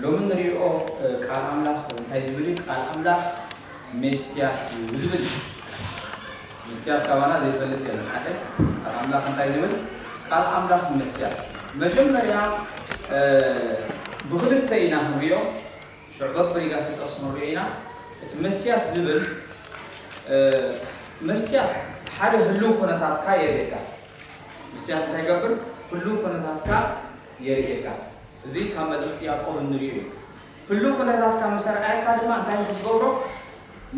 ሎሚ ንሪኦ ቃል ኣምላኽ እንታይ ዝብል እዩ? ቃል ኣምላኽ መስትያት እዩ ዝብል እዩ። መስትያት ካባና ዘይፈልጥ የለን ሓደ። ቃል ኣምላኽ እንታይ ዝብል? ቃል ኣምላኽ መስትያት። መጀመርያ ብክልተ ኢና ክንሪኦ። ሽዑ በብሪጋ ተጠቕስ ንሪኦ ኢና። እቲ መስትያት ዝብል መስትያት ሓደ ህልው ኩነታትካ የርእየካ። መስትያት እንታይ ይገብር? ህልው ኩነታትካ የርእየካ። እዚ ካብ መልእኽቲ ያዕቆብ እንሪኦ እዩ። ህሉው ኩነታትካ ምስ ኣርኣየካ ድማ እንታይ ክትገብሮ?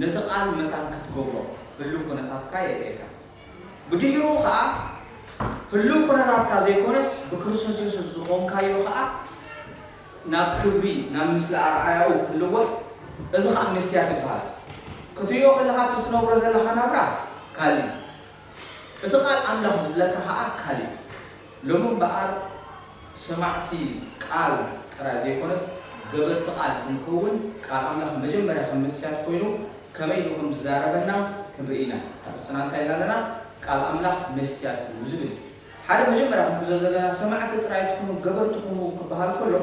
ነቲ ቃል መታን ክትገብሮ ህሉው ኩነታትካ የርእየካ። ብድሕሩ ኸዓ ህሉው ኩነታትካ ዘይኮነስ ብክርስቶስ የሱስ ዝኾንካዮ ኸዓ ናብ ክብሪ ናብ ምስሊ ኣርኣያኡ ክልወጥ፣ እዚ ኸዓ መስትያት ይበሃል። ክትሪኦ ከለኻ እቲ ትነብሮ ዘለኻ ናብራ ካልእ እዩ። እቲ ቃል ኣምላኽ ዝብለካ ኸዓ ካልእ። ሎሚ እምበኣር ሰማዕቲ ቃል ጥራይ ዘይኮነስ ገበርቲ ቃል ክንከውን ቃል ኣምላኽ መጀመርያ ከም መስትያት ኮይኑ ከመይ ኢሉ ከም ዝዛረበና ክንርኢ ኢና። ኣርእስትና እንታይ ኢና ኣለና? ቃል ኣምላኽ መስትያት እዩ ዝብል። ሓደ መጀመርያ ክንሕዞ ዘለና ሰማዕቲ ጥራይ ትኹኑ ገበርቲ ኩኑ ክበሃል ከሎ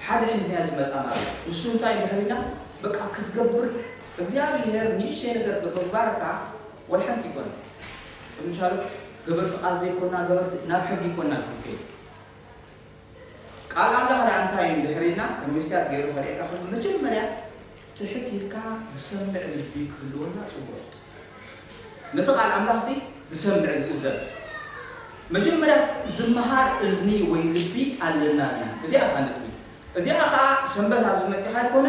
ሓደ ሒዝናዮ ዝመጻና ኣሎ። ንሱ እንታይ ድሕሪና በቃ ክትገብር እግዚኣብሔር ንእሽተይ ነገር ብምግባርካ ወላ ሓንቲ ይኮነ። ምሻሉ ገበርቲ ቃል ዘይኮና ገበርቲ ናብ ሕጊ ይኮና ክንከይድ። ቃል ኣምላኽ ደኣ እንታይ እዩ ድሕሪና ከም መስትያት ገይሩ ከርእየካ ከሎ መጀመርያ ትሕት ኢልካ ዝሰምዕ ልቢ ክህልወና ጽቡቕ። ነቲ ቃል ኣምላኽ ሲ ዝሰምዕ ዝእዘዝ መጀመርያ ዝመሃር እዝኒ ወይ ልቢ ኣለና ድዩ? እዚኣ እታ ነጥቢ። እዚኣ ኸዓ ሰንበት ኣብ ዝመጺኻ ኣይኮነ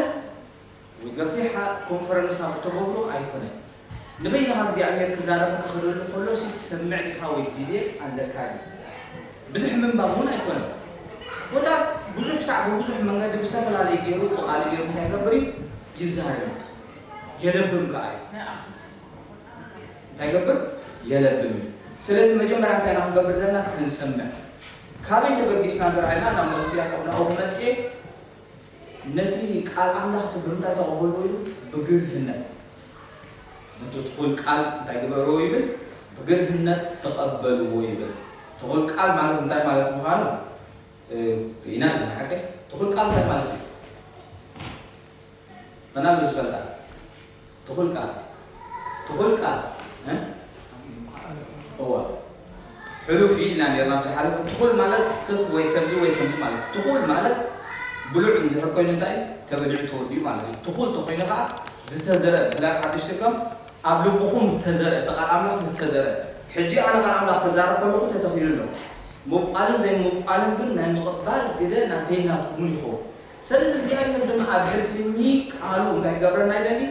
ወይ ገፊሕ ኮንፈረንስ ኣብ እተገብሮ ኣይኮነን። ንበይንኻ እግዚኣብሔር ክዛረበካ ክደሊ ከሎ ሲ ትሰምዕ ዲኻ ወይ ግዜ ኣለካ ድዩ? ብዙሕ ምንባብ እውን ኣይኮነን። ኮታስ ብዙሕ ሳዕ ብብዙሕ መንገዲ ብዝተፈላለየ ገይሩ ብቓል ገይሩ እንታይ ይገብር እዩ? ይዛረብ። የለብም ከኣ እዩ። እንታይ ይገብር? የለብም እዩ። ስለዚ መጀመርያ እንታይ ኢና ክንገብር ዘለና? ክንሰምዕ። ካበይ ተበጊስና እንተ ኢልና ናብ መልእኽቲ ያዕቆብ ናብኡ ክመጽእ ነቲ ቃል ኣምላኽ ሰብ ብምንታይ ተቐበልዎ ኢሉ? ብግርህነት። ነቲ ትኹል ቃል እንታይ ግበርዎ ይብል? ብግርህነት ተቐበልዎ ይብል። ትኹል ቃል ማለት እንታይ ማለት ምዃኑ ርኢና ኣለና። ሓቂ ትኹል ቃል እንታይ ማለት እዩ? መናሉ ዝፈልጣ? ትኹል ቃል ትኹል ቃል እወ ሕሉፍ ኢልና ነርና ብዝሓለፈ። ትኹል ማለት ትኽ ወይ ከምዚ ወይ ከምዚ ማለት። ትኹል ማለት ብሉዕ እንድሕር ኮይኑ እንታይ ተበሊዑ ተወዲኡ ማለት እዩ። ትኹል ተኮይኑ ከዓ ዝተዘረ ብላይ ሓዱሽ ትርገም ኣብ ልብኹም ዝተዘረ እቲ ቃል ኣምላኽ ዝተዘረ። ሕጂ ኣነ ቃል ኣምላኽ ክዛረብ ከለኹ ተተኺሉ ኣሎ። ምብቋልን ዘይምብቋልን ግን ናይ ምቕባል ግደ ናተይን ናትኩምን ይኸውን። ስለዚ እግዚኣብሔር ድማ ኣብ ሕልፍኒ ቃሉ እንታይ ክገብረና ይደሊ?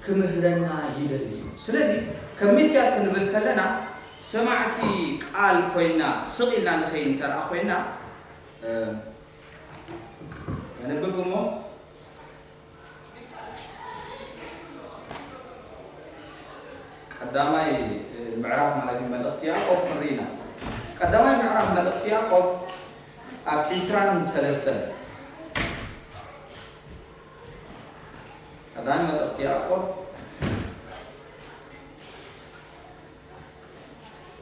ክምህረና ይደሊ እዩ። ስለዚ ከም ሚስያት ክንብል ከለና ሰማዕቲ ቃል ኮይና ስቕ ኢልና ንኸይድ እንተረኣ ኮይና ነንብብ እሞ ቀዳማይ ምዕራፍ ማለት እዩ መልእኽቲ ያዕቆብ ክንርኢ ኢና። ቀዳማይ ምዕራፍ መልእኽቲ ያዕቆብ ኣብ ዒስራን ሰለስተን ቀዳማይ መልእኽቲ ያዕቆብ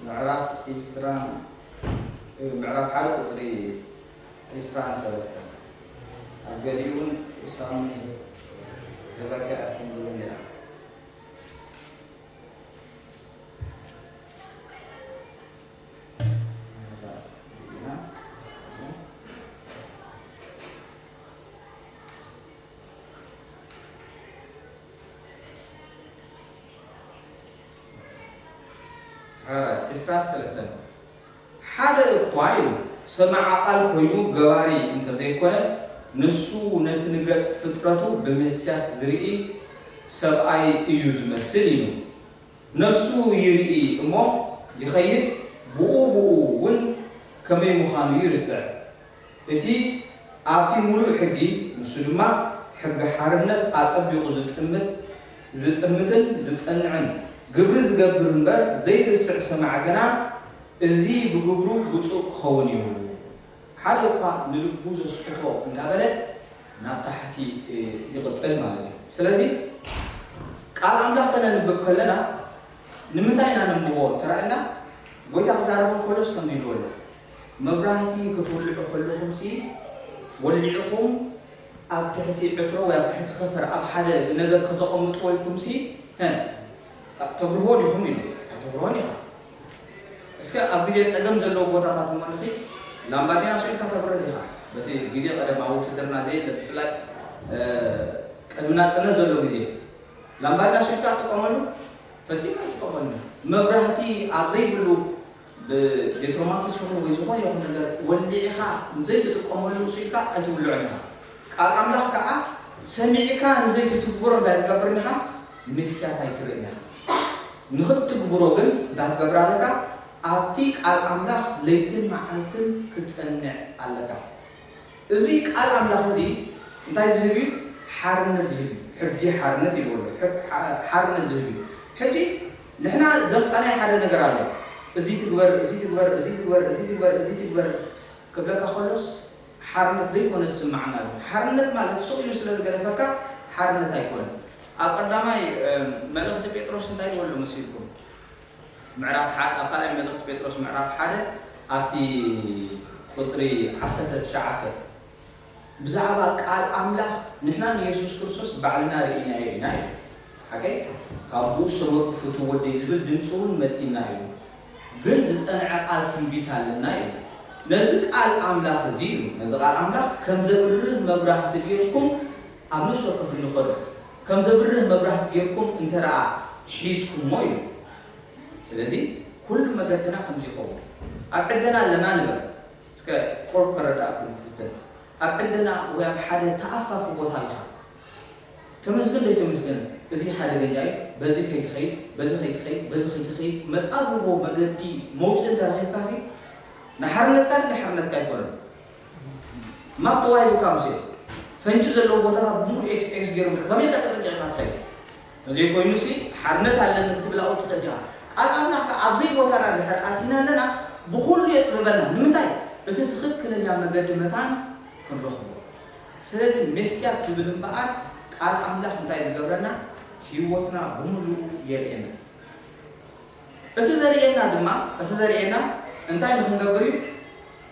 ምዕራፍ ዒስራን ምዕራፍ ሓደ ቁፅሪ ዒስራን ሰለስተን ኣብ ገሊኡ እውን ሳሙ ገበከ ኣትንብብል እያ። ዒስራን ሰለስተን ሓደ እኳ ኢሉ ሰማዓ ቃል ኮይኑ ገባሪ እንተዘይኮነ፣ ንሱ ነቲ ንገጽ ፍጥረቱ ብምስያት ዝርኢ ሰብኣይ እዩ ዝመስል ኢሉ። ነፍሱ ይርኢ እሞ ይኸይድ፣ ብኡ ብኡ እውን ከመይ ምዃኑ ይርስዕ። እቲ ኣብቲ ምሉእ ሕጊ፣ ንሱ ድማ ሕጊ ሓርነት ኣጸቢቑ ዝጥምት ዝጥምትን ዝጸንዕን፣ ግብሪ ዝገብር እምበር ዘይርስዕ ሰማዓ ግና፣ እዚ ብግብሩ ብፁዕ ክኸውን እዩ። ሓደ እኳ ንልቡ ዘስሕቶ እንዳበለ ናብ ታሕቲ ይቕጽል ማለት እዩ። ስለዚ ቃል ኣምላኽ ከነንብብ ከለና ንምንታይ ኢና ነንብቦ እንተራእና፣ ጎይታ ክዛረቦም ከሎስ ከምዚ ኢልዎ ኣሎ፣ መብራህቲ ክትውልዑ ከለኹም ሲ ወሊዕኹም ኣብ ትሕቲ ዕትሮ ወይ ኣብ ትሕቲ ከፈር ኣብ ሓደ ነገር ከተቐምጥዎ ኢልኩምሲ፣ እ፣ ተብርህዎ ዲኹም ኢሉ። ኣይተብርሆን ኢኻ። እስከ ኣብ ግዜ ጸገም ዘለዎ ቦታታት እሞ ንኺድ፣ ላምባዲና ስኢልካ ተብርህ ዲኻ? በቲ ግዜ ቀደማዊ ውትድርና ዘየለ፣ ብፍላይ፣ እ፣ ቅድሚ ናጽነት ዘሎ ግዜ፣ ላምባዲና ስኢልካ ትጥቀመሉ? ፈጺምካ ትጥቀመሉ። መብራህቲ ኣብ ዘይብሉ ብኤሌክትሮማግኔቲክ ይኹን ወይ ዝኾነ ይኹን ነገር ወሊዕኻ ንዘይትጥቀመሉ ስኢልካ ኣይትውልዖን ኢኻ። ቃል ኣምላኽ ከኣ ሰሚዕካ ንዘይትትግብሮ እንታይ ትገብርን ኢኻ? መስትያት ኣይትርእን ኢኻ። ንኽትትግብሮ ግን እንታይ ክትገብር ኣለካ? ኣብቲ ቃል ኣምላኽ ለይትን መዓልትን ክትጸንዕ ኣለካ። እዚ ቃል ኣምላኽ እዚ እንታይ ዝህብ እዩ? ሓርነት ዝህብ እዩ። ሕጊ ሓርነት ይብሉ። ሕ-፣ ሓ-፣ ሓርነት ዝህብ እዩ። ሕጂ ንሕና ዘምጻናዮ ሓደ ነገር ኣሎ። እዚ ትግበር፣ እዚ ትግበር፣ እዚ ትግበር፣ እዚ ትግበር፣ እዚ ትግበር ክብለካ ከሎስ ሓርነት ዘይኮነ ዝስምዓና ኣሎ። ሓርነት ማለት ስቕ ኢሉ ስለ ዝገደፈካ ሓርነት ኣይኮነን። ኣብ ቀዳማይ፣ እ፣ መልእኽቲ ጴጥሮስ እንታይ ይበሉ መሲልኩም? ምዕራፍ ሓደ፣ ኣብ ካልኣይ መልእኽቲ ጴጥሮስ ምዕራፍ ሓደ ኣብቲ ቁጽሪ ዓሰርተ ትሽዓተ ብዛዕባ ቃል ኣምላኽ ንሕና ንየሱስ ክርስቶስ ባዕልና ርኢናዮ ኢና እዩ። ሓቀይ? ካብ ብኡስ ሰመርኩ ፍቱው ወደይ ዝብል ድምፂ እውን መፂና እዩ። ግን ዝፀንዐ ቃል ትንቢት ኣለና እዩ። ነዚ ቃል ኣምላኽ እዚ እዩ፣ ነዚ ቃል ኣምላኽ ከም ዘብርህ መብራህቲ ጌርኩም ኣብ ነፍሲ ወከፍ እንኸዶ ከም ዘብርህ መብራህቲ ጌርኩም እንተ ደኣ ሒዝኩሞ እዩ። ስለዚ ኩሉ መገድና ከምዚ ይኸውን። ኣብ ዕደና ኣለና ንበል። እስከ ቁሩብ ከረዳእኩም ክፍትን። ኣብ ዕደና ወይ ኣብ ሓደ ተኣፋፊ ቦታ ኣለኻ። ተመስገን ዘይተመስገን፣ እዚ ሓደገኛ እዩ፣ በዚ ከይትኸይድ፣ በዚ ከይትኸይድ፣ በዚ ከይትኸይድ፣ መጻብቦ መገዲ መውጽኢ እንተረኺብካሲ፣ ንሓርነትካ ድዩ ንሓርነትካ ኣይኮነን። ማፕ ተዋሂቡካ ሙሴ፣ ፈንጂ ዘለዎ ቦታታት ብምሉእ ኤክስ ኤክስ ገይሩ፣ ከመይ ኢኻ ተጠንቂቕካ ትኸይድ? እንተዘይኮይኑሲ፣ ሓርነት ኣለኒ ክትብል ኣብኡ ትኽእል ኢኻ። ቃል ኣምላኽ ከኣ ኣብዘይ ቦታና እንድሕር ኣቲና ኣለና፣ ብኹሉ የጽብበና። ንምንታይ? እቲ ትኽክለኛ መገዲ መታን ክንረኽቦ። ስለዚ ሜስያት ዝብል እምበኣር ቃል ኣምላኽ እንታይ ዝገብረና? ህይወትና ብምሉኡ የርእየና። እቲ ዘርእየና ድማ፣ እቲ ዘርእየና እንታይ ንኽንገብር እዩ?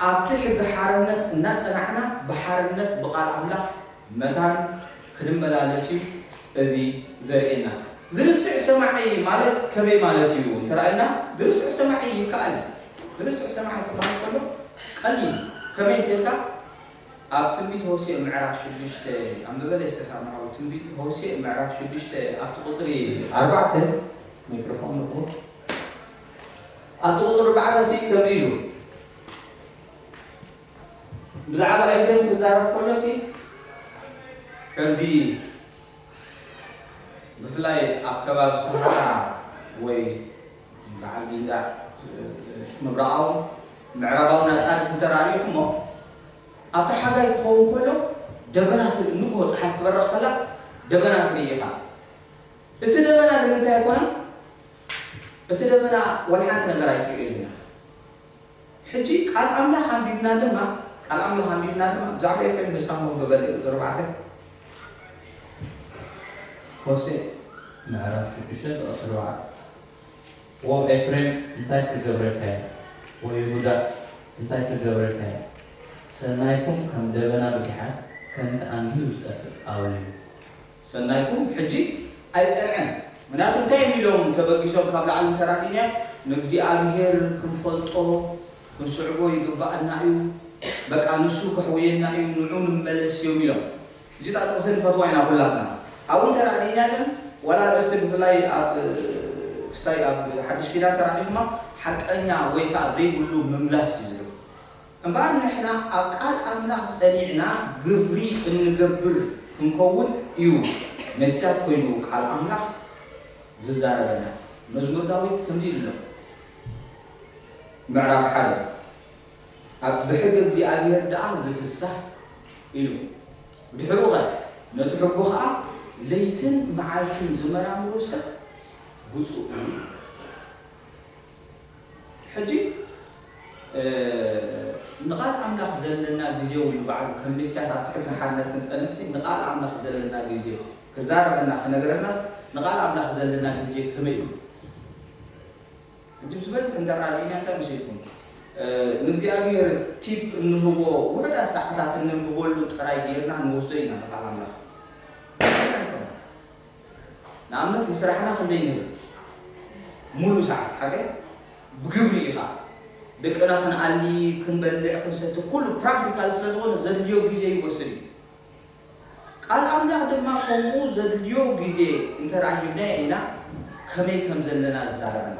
ኣብቲ ሕጊ ሓርነት እናጸናዕና ብሓርነት ብቃል ኣምላኽ መታን ክንመላለስ እዩ እዚ ዘርእየና። ዝርስዕ ሰማዒ ማለት ከመይ ማለት እዩ እንተራእና፣ ዝርስዕ ሰማዒ ይከኣል እዩ። ዝርስዕ ሰማዒ ክበሃል ከሎ ቀሊል እዩ። ከመይ እንተልካ፣ ኣብ ትንቢት ሆሴዕ ምዕራፍ ሽዱሽተ፣ ኣንብበለይ እስከ ሳምዓዊ። ትንቢት ሆሴዕ ምዕራፍ ሽዱሽተ ኣብቲ ቁጽሪ ኣርባዕተ፣ ማይክሮፎን ንኹ። ኣብቲ ቁጽሪ ኣርባዕተ ሲ ከምዚ ኢሉ፣ ብዛዕባ ኤፍሬም ክዛረብ ከሎ ሲ ከምዚ፣ ብፍላይ ኣብ ከባቢ ሰሃራ ወይ በዓል ጊንዳዕ፣ ምብራቓውን ምዕራባውን ኣጻድፍ እንተ ርኢኹሞ፣ ኣብቲ ሓጋይ ክኸውን ከሎ ደበና ትርኢ፣ ንግሆ ጸሓይ ክትበርቕ ከላ ደበና ትርኢ ኢኻ። እቲ ደበና ግን እንታይ ኣይኮነን? እቲ ደበና ወላ ሓንቲ ነገር ኣይትርእየሉን ኢኻ። ሕጂ ቃል ኣምላኽ ኣንቢብና ድማ፣ ቃል ኣምላኽ ኣንቢብና ድማ፣ ብዛዕባ ኤፍሬም ደሳሞ ገበል ቁጽሪ ኣርባዕተ። ሆሴዕ ምዕራፍ ሽዱሽተ ቁጽሪ ኣርባዕተ። "ዎ ኤፍሬም እንታይ ክገብረካ እየ? ዎ ይሁዳ እንታይ ክገብረካ እየ? ሰናይኩም ከም ደበና ብጊሓት ከምቲ ኣንጊሁ ዝጠፍእ ኣውሊ እዩ። ሰናይኩም ሕጂ ኣይጸንዐን። ምኽንያቱ እንታይ እዮም ኢሎም ተበጊሶም ካብ ላዕሊ እንተራዲእናዮ፣ ንእግዚኣብሔር ክንፈልጦ ክንስዕቦ ይግባኣና እዩ። በቃ ንሱ ከሕውየና እዩ፣ ንዑ ንመለስ እዮም" ኢሎም። ሕጂ እታ ጥቕሲ ንፈትዋ ኢና ኩላትና። ኣብኡ እንተራዲእና ግን ዋላ ኣርእስቲ ብፍላይ ኣብ ክስታይ ኣብ ሓድሽ ኪዳን ተራዲእኩማ ሓቀኛ ወይ ከዓ ዘይብሉ ምምላስ እዩ ዝብል። እምበኣር ንሕና ኣብ ቃል ኣምላኽ ጸኒዕና ግብሪ እንገብር ክንከውን እዩ መስትያት ኮይኑ ቃል ኣምላኽ ዝዛረበና። መዝሙር ዳዊት ከምዚ ኢሉ ኣሎ። ምዕራፍ ሓደ፣ ኣብ ብሕጊ እግዚኣብሔር ደኣ ዝፍሳህ ኢሉ። ብድሕሩ ኸ ነቲ ሕጉ ኸኣ ለይትን መዓልትን ዝመራምሩ ሰብ ብፁዕ እዩ። ሕጂ፣ እ፣ ንቓል ኣምላኽ ዘለና ግዜ እውን ባዕሉ ከም መስትያት ኣብቲ ሕጊ ሓርነት ክንጸንሕሲ ንቓል ኣምላኽ ዘለና ግዜ ክዛረበና ክነግረናስ ንቓል ኣምላኽ ዘለና ግዜ ከመይ እዩ? ሕጂ ብዝበዝሕ እንተ ርኢና እንታይ መሲልኩም? ንእግዚኣብሔር ቲፕ እንህቦ ውሕዳት ሰዓታት እነንብበሉ ጥራይ ጌርና ንወስዶ ኢና ንቃል ኣምላኽ። ንኣብነት ንስራሕና ክንደይ ንህብ? ሙሉ ሰዓት ሓቀ ብግብሪ ኢኻ። ደቅና ክንኣሊ፣ ክንበልዕ፣ ክንሰቲ ኩሉ ፕራክቲካል ስለ ዝኾነ ዘድልዮ ግዜ ይወስድ እዩ። ቃል ኣምላኽ ድማ ከምኡ ዘድልዮ ግዜ እንተ ደኣ ሂብናዮ ኢና ከመይ ከም ዘለና ዝዛረበና።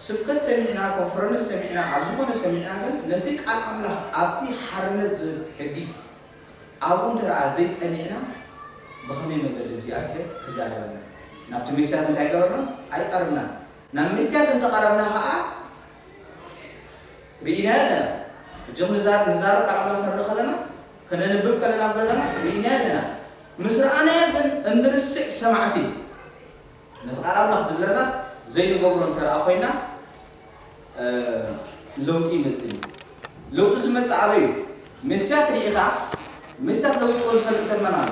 ስብከት ሰሚዕና፣ ኮንፈረንስ ሰሚዕና፣ ኣብ ዝኾነ ሰሚዕና ግን ነቲ ቃል ኣምላኽ ኣብቲ ሓርነት ዝህብ ሕጊ ኣብኡ እንተ ደኣ ዘይጸኒዕና ብኸመይ መገዲ እግዚኣብሔር ክዛረበና? ናብቲ ሜስያስ እንታይ ገበርና? ኣይቀረብናን። ናብ ሜስያስ እንተቐረብና ኸኣ ርኢናዮ ኣለና። ሕጂ ንዛረብ ንዛረብ ቃል ኣምላኽ ክንርኢ ከለና፣ ከነንብብ ከለና ኣብ ገዛና ርኢናዮ ኣለና። ምስ ረኣናዮ ግን እንርስዕ ሰማዕቲ፣ ነቲ ቃል ኣምላኽ ዝብለናስ ዘይንገብሮ እንተ ደኣ ኮይና፣ ለውጢ ይመጽእ እዩ። ለውጢ ዝመጽእ ኣበይ እዩ? መስትያት ርኢኻ፣ መስትያት ለውጥዎ ዝፈልጥ ሰብ መን ኣሎ?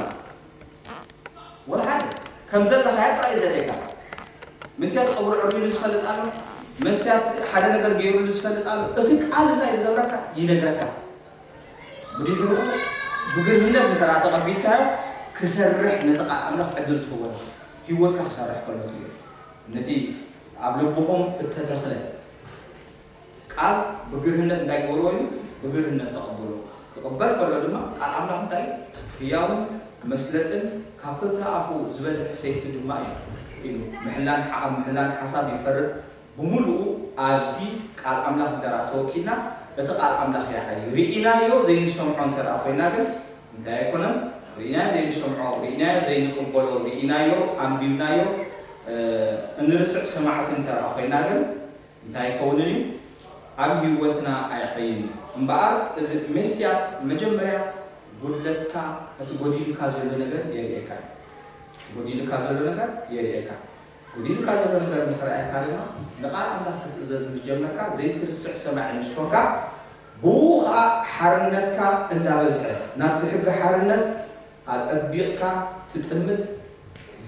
ወላ ሓደ። ከም ዘለኻዮ ጥራይ እዩ ዘርእየካ። መስትያት ጸጉሩ ዕርዩሉ ዝፈልጥ ኣሎ፣ መስትያት ሓደ ነገር ገይሩሉ ዝፈልጥ ኣሎ። እቲ ቃል እንታይ ዝገብረካ? ይነግረካ። ብድሕሪኡ ብግርህነት እንተ ደኣ ተቐቢልካዮ፣ ክሰርሕ ነቲ ቃል ኣምላኽ ዕድል ትህቦ ኣለኻ። ህይወትካ ክሰርሕ ከሎ ትርእዮ። ነቲ ኣብ ልብኹም እተተኽለ ቃል ብግርህነት እንታይ ግበርዎ እዩ? ብግርህነት ተቐበሎ። ክቕበል ከሎ ድማ ቃል ኣምላኽ እንታይ እዩ? ህያውን መስለጥን ካብ ክልተ ኣፉ ዝበልሕ ሰይፊ ድማ እዩ ኢሉ። ምሕላን ሓ-፣ ኣብ ምሕላን ሓሳብ ይፈርድ። ብምሉኡ ኣብዚ ቃል ኣምላኽ እንተ ደኣ ተወኪልና፣ እቲ ቃል ኣምላኽ ይዓዪ። ርኢናዮ ዘይንሰምዖ እንተ ደኣ ኮይና ግን እንታይ ኣይኮነን? ርኢናዮ ዘይንሰምዖ፣ ርኢናዮ ዘይንቕበሎ፣ ርኢናዮ፣ ኣንቢብናዮ፣ እ፣ እንርስዕ ሰማዕቲ እንተ ደኣ ኮይና ግን እንታይ ኣይከውንን እዩ? ኣብ ህይወትና ኣይዓይን እዩ። እምበኣር እዚ ሜስያ መጀመርያ ጉድለትካ፣ እቲ ጎዲልካ ዘሎ ነገር የርእየካ እዩ። እቲ ጎዲልካ ዘሎ ነገር የርእየካ። ጎዲልካ ዘሎ ነገር ምስ ረኣየካ ድማ ንቓል ኣምላኽ ክትእዘዝ ምስ ጀመርካ ዘይትርስዕ ሰማዒ ምስ ኮንካ፣ ብኡ ኸኣ ሓርነትካ እንዳበዝሐ፣ ናብቲ ሕጊ ሓርነት ኣጸቢቕካ ትጥምት፣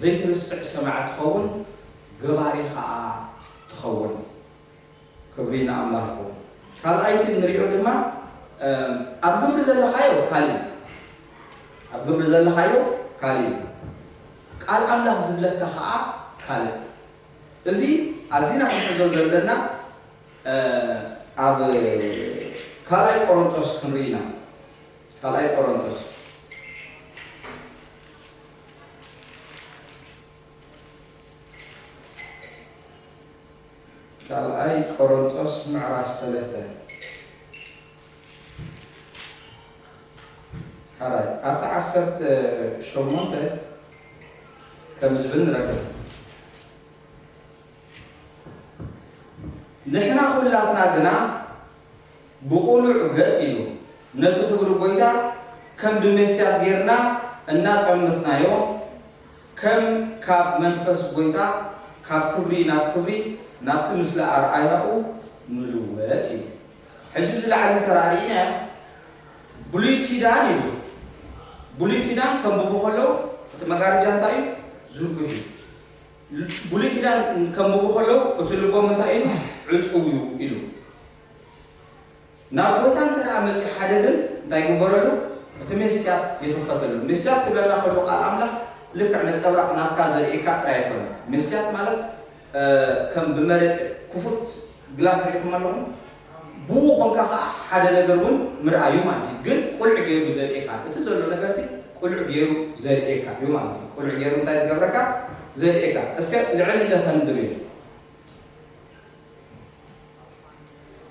ዘይትርስዕ ሰማዒ ትኸውን፣ ገባሪ ኸኣ ትኸውን። ክብሪ ንኣምላኽ ይኹን። ካልኣይቲ እንሪኦ ድማ፣ እም፣ ኣብ ግብሪ ዘለኻዮ ካልእ እዩ። ኣብ ግብሪ ዘለኻዮ ካልእ እዩ። ቃል ኣምላኽ ዝብለካ ኸኣ ካልእ። እዚ ኣዚና ክንሕዞ ዘለና፣ እ፣ ኣብ ካልኣይ ቆሮንቶስ ክንርኢ ኢና። ካልኣይ ቆሮንቶስ። ካልኣይ ቆሮንቶስ ምዕራፍ ሰለስተ። ሓራይ ኣብቲ ዓሰርተ ሸሞንተ ከም ዝብል ንረክብ። ንሕና ኩላትና ግና ብቕሉዕ ገጽ ኢሉ ነቲ ክብሪ ጐይታ ከም ብመስትያት ጌርና እናጠመትናዮ፣ ከም ካብ መንፈስ ጐይታ ካብ ክብሪ ናብ ክብሪ ናብቲ ምስሊ ኣርኣያኡ ንልወጥ እዩ። ሕጂ ብዚ ላዕሊ እንተ ርኢናዮ፣ ብሉይ ኪዳን ኢሉ፣ ብሉይ ኪዳን ከንብቡ ከለዉ እቲ መጋረጃ እንታይ እዩ? ዝርጉሕ እዩ። ብሉይ ኪዳን ከንብቡ ከለዉ እቲ ልቦም እንታይ ኢሉ? ዕጹው እዩ ኢሉ። ናብ ጎይታ እንተ ደኣ መጺኡ ሓደ ግን እንታይ ይግበረሉ? እቲ ሜስያት ይኽፈተሉ። ሜስያት ክብለና ከሎ ቃል ኣምላኽ ልክዕ ነጸብራቕ ናትካ ዘርእየካ ጥራይ ኣይኮነን። ሜስያት ማለት፣ እ፣ ከም ብመሬት ክፉት ግላስ ርኢኹም ኣለኹም? ብኡ ኾንካ ኸዓ ሓደ ነገር እውን ምርኣዩ ማለት እዩ። ግን ቁልዕ ገይሩ ዘርእየካ፣ እቲ ዘሎ ነገርሲ ቁልዕ ገይሩ ዘርእየካ እዩ ማለት እዩ። ቁልዕ ገይሩ እንታይ ዝገብረካ? ዘርእየካ። እስከ ልዕል ኢለ ከንብብ እየ።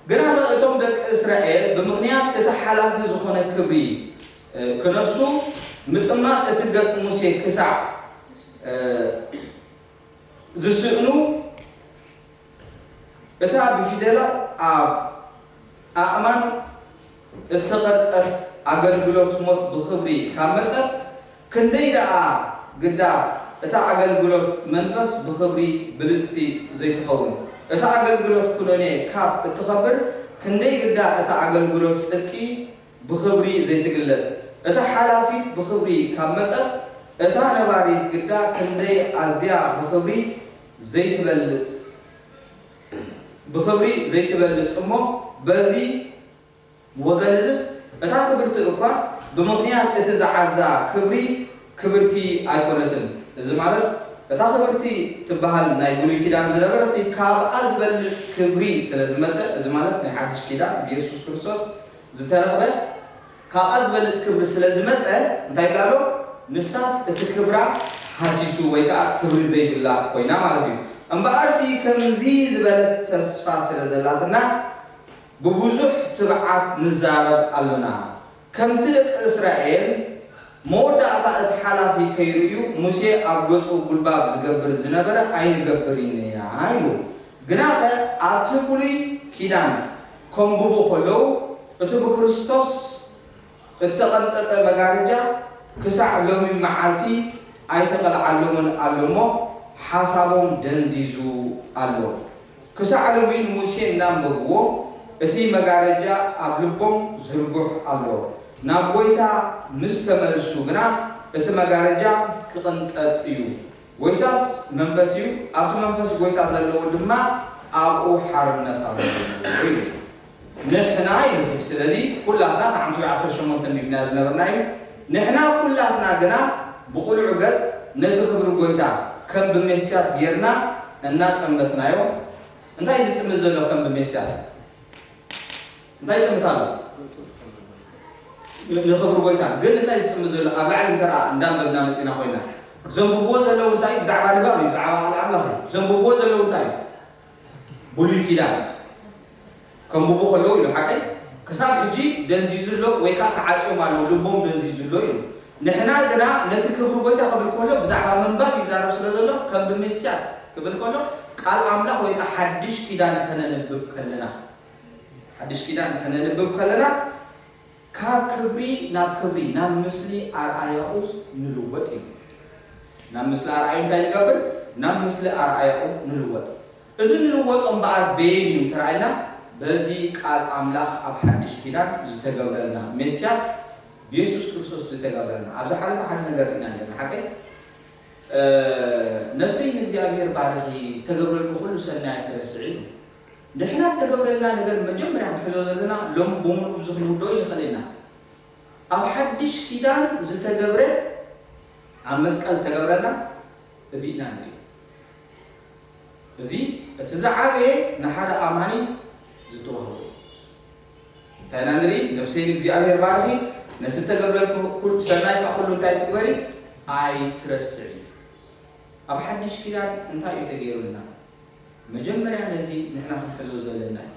ግና እቶም ደቂ እስራኤል ብምኽንያት እቲ ሓላፊ ዝኾነ ክብሪ፣ እ፣ ክነሱ፣ ምጥማት እቲ ገጽ ሙሴ ክሳዕ፣ እ፣ ዝስእኑ፣ እታ ብፊደላት ኣብ ኣእማን እተቐርጸት ኣገልግሎት ሞት ብኽብሪ ካብ መጸት፣ ክንደይ ደኣ ግዳ እታ ኣገልግሎት መንፈስ ብኽብሪ ብልጽቲ ዘይትኸውን? እታ ኣገልግሎት ኩነኔ ካብ እትኸብር፣ ክንደይ ግዳ እታ ኣገልግሎት ጽድቂ ብኽብሪ ዘይትግለጽ? እታ ሓላፊት ብኽብሪ ካብ መጸት፣ እታ ነባሪት ግዳ ክንደይ ኣዝያ ብኽብሪ ዘይትበልጽ? ብኽብሪ ዘይትበልጽ እሞ፣ በዚ ወገን እዝስ እታ ክብርቲ እኳ ብምኽንያት እቲ ዝዓዛ ክብሪ ክብርቲ ኣይኮነትን። እዚ ማለት እታ ክብርቲ ትበሃል ናይ ብሉይ ኪዳን ዝነበረሲ ካብኣ ዝበልጽ ክብሪ ስለ ዝመጸ፣ እዚ ማለት ናይ ሓድሽ ኪዳን ብየሱስ ክርስቶስ ዝተረኽበ ካብኣ ዝበልጽ ክብሪ ስለ ዝመጸ እንታይ ይብላ ኣሎ? ንሳስ እቲ ክብራ ሃሲሱ ወይ ከዓ ክብሪ ዘይብላ ኮይና ማለት እዩ። እምበኣርሲ ከምዚ ዝበለት ተስፋ ስለ ዘላትና ብብዙሕ ትብዓት ንዛረብ ኣሎና። ከምቲ ደቂ እስራኤል መወዳእታ እቲ ሓላፊ ከይርእዩ ሙሴ ኣብ ገጹ ጉልባብ ዝገብር ዝነበረ ኣይንገብርን ኢና ኢሉ። ግናኸ ኣብቲ ብሉይ ኪዳን ከንብቡ ከለዉ እቲ ብክርስቶስ እተቐንጠጠ መጋረጃ ክሳዕ ሎሚ መዓልቲ ኣይተቐልዓሎምን ኣሎ እሞ ሓሳቦም ደንዚዙ ኣሎ። ክሳዕ ሎሚ ንሙሴ እናንበብዎ እቲ መጋረጃ ኣብ ልቦም ዝርጉሕ ኣሎ። ናብ ጐይታ ምስ ተመልሱ ግና እቲ መጋረጃ ክቕንጠጥ እዩ። ጐይታስ መንፈስ እዩ፣ ኣብቲ መንፈስ ጐይታ ዘለዉ ድማ ኣብኡ ሓርነት ኣለዉ ኢሉ። ንሕና ኢሉ። ስለዚ ኩላትና እታ ዓንቱ ዓሰርተ ሸሞንተ ንብና ዝነበርና እዩ። ንሕና ኩላትና ግና ብቕሉዕ ገጽ ነቲ ክብሪ ጐይታ ከም ብሜስያት ጌርና እናጠመትናዮ። እንታይ እዩ ዝጥምት ዘሎ ከም ብሜስያት? እንታይ ይጥምት ኣሎ? ን- ንኽብሪ ጐይታ። ግን እንታይ ዝጥምት ዘሎ? ኣብ ላዕሊ እንተረኣ እንዳንበብና መጺና ኮይና ዘንብብዎ ዘለዉ እንታይ? ብዛዕባ ንባብ እዩ፣ ብዛዕባ ቃል ኣምላኽ እዩ። ዘንብብዎ ዘለዉ እንታይ እዩ? ብሉይ ኪዳን ከንብቡ ከለዉ ኢሉ ሓቀይ ክሳብ ሕጂ ደንዚዙ ኣሎ ወይ ከዓ ተዓፅዮም ኣለዉ፣ ልቦም ደንዚዙ ኣሎ ኢሉ። ንሕና ግና ነቲ ክብሪ ጐይታ ክብል ከሎ ብዛዕባ ምንባብ ይዛረብ ስለ ዘሎ ከም ብሜስያት ክብል ከሎ ቃል ኣምላኽ ወይ ከዓ ሓድሽ ኪዳን ከነንብብ ከለና ሓድሽ ኪዳን ከነንብብ ከለና ካብ ክብሪ ናብ ክብሪ ናብ ምስሊ ኣርኣያኡ ንልወጥ እዩ። ናብ ምስሊ ኣርኣዩ እንታይ ንገብር? ናብ ምስሊ ኣርኣያኡ ንልወጥ። እዚ ንልወጦ እምበኣር በየን እዩ እንተረኣይና በዚ ቃል ኣምላኽ ኣብ ሓድሽ ኪዳን ዝተገብረልና ሜስያ ብየሱስ ክርስቶስ ዝተገብረልና። ኣብ ዝሓለፈ ሓደ ነገር ርኢና ነርና ሓቀይ ነፍሰይ ንእግዚኣብሔር ባርኺ ተገብረልኩ ኩሉ ሰናይ ኣይትረስዒ። ንሕና እተገብረልና ነገር መጀመርያ ክንሕዞ ዘለና ሎም ብምሉእ ብዙ ክንውደኦ ይንኽእል ኢና። ኣብ ሓድሽ ኪዳን ዝተገብረ ኣብ መስቀል እተገብረልና እዚ ኢና ንርኢ። እዚ እቲ ዝዓበየ ንሓደ ኣማኒ ዝተዋህቦ እዩ። እንታይ ኢና ንርኢ? ነፍሰይ ንእግዚኣብሔር ባርኺ፣ ነቲ እተገብረልኩ ኩሉ ሰናይ ከኣ ኩሉ እንታይ ትግበሪ? ኣይትረስዒ። ኣብ ሓድሽ ኪዳን እንታይ እዩ ተገይሩልና? መጀመርያ ነዚ ንሕና ክንሕዞ ዘለና እዩ።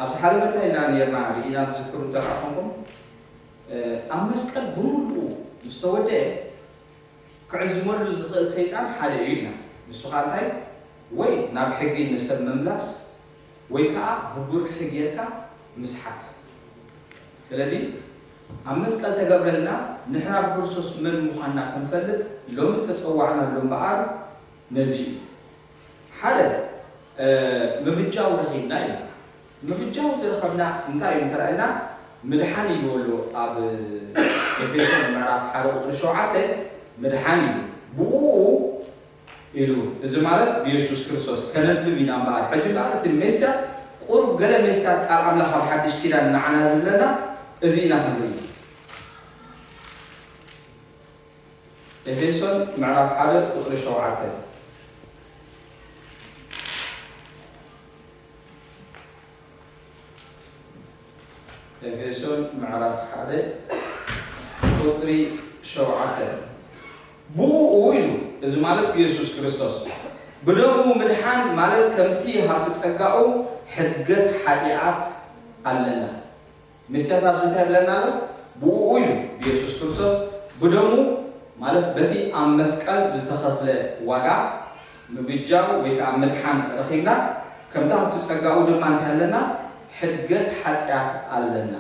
ኣብ ዝሓለፈ እንታይ ኢልና ነርና ርኢና ትዝክሩ እንተ ደኣ ኮንኩም፣ ኣብ መስቀል ብምሉኡ ምስ ተወደአ ክዕዝመሉ ዝኽእል ሰይጣን ሓደ እዩ ኢልና። ንሱ ኸኣ እንታይ? ወይ ናብ ሕጊ ንሰብ ምምላስ ወይ ከኣ ብጉርሒ ጌርካ ምስሓት። ስለዚ ኣብ መስቀል ተገብረልና ንሕና ብክርስቶስ መን ምዃንና ክንፈልጥ ሎሚ ተጸዋዕናሉ እምበኣር ነዚ እዩ። ሓደ ምብጃው ረኺብና ኢና። ምብጃው ዝረኸብና እንታይ እዩ እንተረኣይና ምድሓን እዩ ኣሎ ኣብ ኤፌሶን ምዕራፍ ሓደ ቁፅሪ ሸውዓተ ምድሓን እዩ ብኡ ኢሉ። እዚ ማለት ብየሱስ ክርስቶስ ከነንብብ ኢና እምበኣር ሕጂ እምበኣር እቲ ሜስያ ቁሩብ ገለ ሜስያ ቃል ኣምላኽ ኣብ ሓድሽ ኪዳን ንዓና ዝብለና እዚ ኢና ክንርኢ። ኤፌሶን ምዕራፍ ሓደ ቁፅሪ ሸውዓተ። ኤፌሶን ምዕራፍ ሓደ ቁፅሪ ሸውዓተ። ብኡ ኢሉ፣ እዚ ማለት ብየሱስ ክርስቶስ ብደሙ ምድሓን ማለት ከምቲ ሃብቲ ፀጋኡ ሕድገት ሓጢኣት ኣለና። ሜስያስ ኣብዚ እንታይ ይብለና ኣሎ? ብኡ እዩ ብየሱስ ክርስቶስ ብደሙ ማለት በቲ ኣብ መስቀል ዝተኸፍለ ዋጋ ምብጃው ወይ ከዓ ምድሓን ረኺብና ከምታ ኣብቲ ጸጋኡ ድማ እንታይ ኣለና? ሕድገት ሓጢኣት ኣለና።